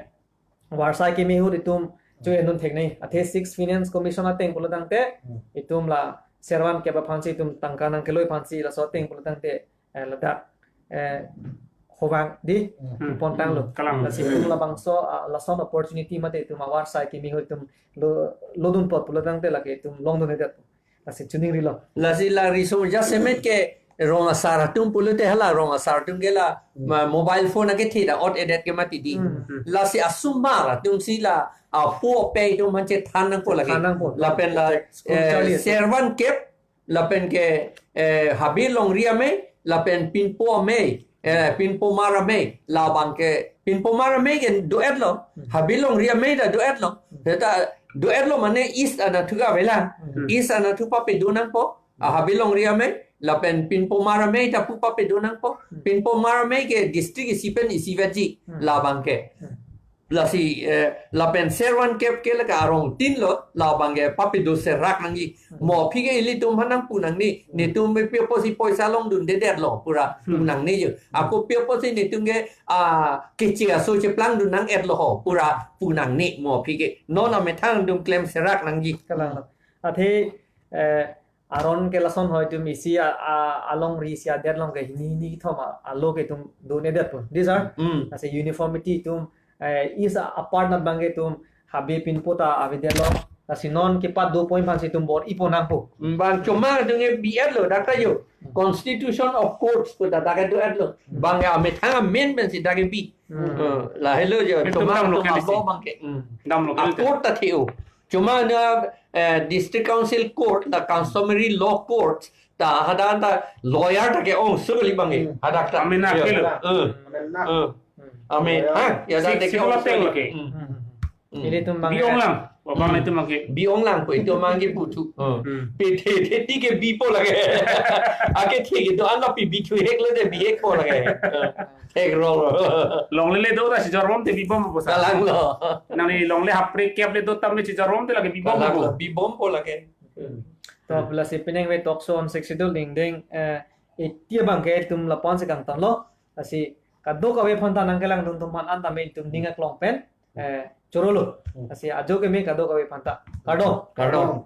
varsai kimi ahut itum cho-endun theknei. Athe Six Finance Commission ateng pulo tangte, Hmm. itum la servan kep aphansi itum tangka nangkeloi aphansi laso ateng pulo tangte, eh, ladak, eh, hovang di Hmm. pon tanglo. Hmm. Kalang. Lasi itum labangso, ah, lason opportunity mate itum avarsai kimi ahut itum lo, lodun apot pulo tangte lake itum longdunde det. Lasi choningrilo. Lasi la riso jasemet ke rong asar atum pulote hala rong asar atum ke la Hmm. ma mobile phone akethe ta ot-edet ke mati di. Hmm. Lasi asomar atumsi la apo apei atum aphan chethan nangpo lake. Than nangpo. Lapen la, School eh, charges. Servan kep, lapen ke, eh, habe longri amei, lapen pinpo amei, eh, pinpo mar amei, labang ke, pinpo mar amei ke do-etlo, Hmm. habe longri amei ta do-etlo. Hmm. Seta do-etlo mane east anatthu ke avelang. Hmm. East anatthu papedo nangpo, ah, habe longri amei, lapen pinpo mar amei ta pu papedo nangpo. Hmm. Pinpo mar amei ke district isi pen isi vetji, Hmm. labang ke. Hmm. Lasi, eh, lapen servan kep ke lake arong tin lo, labang ke papedo serak nangji. Hmm. Mo aphi ke ilitum aphan nangpu nangne, Hmm. netum pi apotsi poisa longdunde detlo, pura Hmm. pu nangne jo. Hmm. Ako pi apotsi netum ke, ah, keche aso cheplangdun nang-etlo ho, pura pu nangne mo aphi ke. Non amethang atum klem serak nangji. Kalang. Athe, eh, aron ke lason hoi itum isi a, a, alongri isi adet along ke hini hini kethom a, alo ke itum dun-edetpo. Di sir? Hmm. Lasi uniformity itum, eh, east a, apart anat abang ke itum habe pinpo ta avedetlo. Lasi non kepado point aphansi itum bor-ipo nangpo. Hmm, bang chomang atum ke bi-etlo, dak ta jo. Hmm. Constitution of Courts pu ta dak ke do-etlo. Hmm. Bang ke amethang amen pensi dak ke bi. Hmm. Eh, lahelo jo, Itum chomang dam lo atum ke isi. Abo abang ke. Hmm. Dam lo ke A isi. Court ta theo. Chomang na, eh, District Council Court, na customary law court, ta hadak ta lawyer ta ke-ong sukali abang ke. Hmm. Hadak ta. Amen na Ya. kelo. Eh. Amen na. Eh. Hmm. Amen. Lawyer. Ha? Ya, Sik, dak ke sik ong ulang sukali. Tenglo ke. Hmm. Hmm. Hmm. Ilitum abang Bi-ong lang. Wabang Hmm. itum abang ke. Bi-ong lang pu itum abang ke puthu. Hmm. Hmm. Pe the, the ti ke bipo lake. Akethe ke do-an lo pi bithu heklo de bihekpo lake. Eh. Thekrong lo. Longle le do ta si jorbom te bibom po sa. Kalang lo. Nangli longle hapre kep le do tam le si jorbom te lake bibom Kalang po. Lo, bibompo lake. To, lasi penang ave Talk Show on Sixth Schedule dingding, eh, iti abang ke itum lapu-ansi kangtonlo. Lasi kadokave aphanta nangkelangdun atum aphan an tame itum ning aklong pen, eh, chorolo. Hmm. Lasi ajo keme kadokave aphanta. Kardom. Kardom.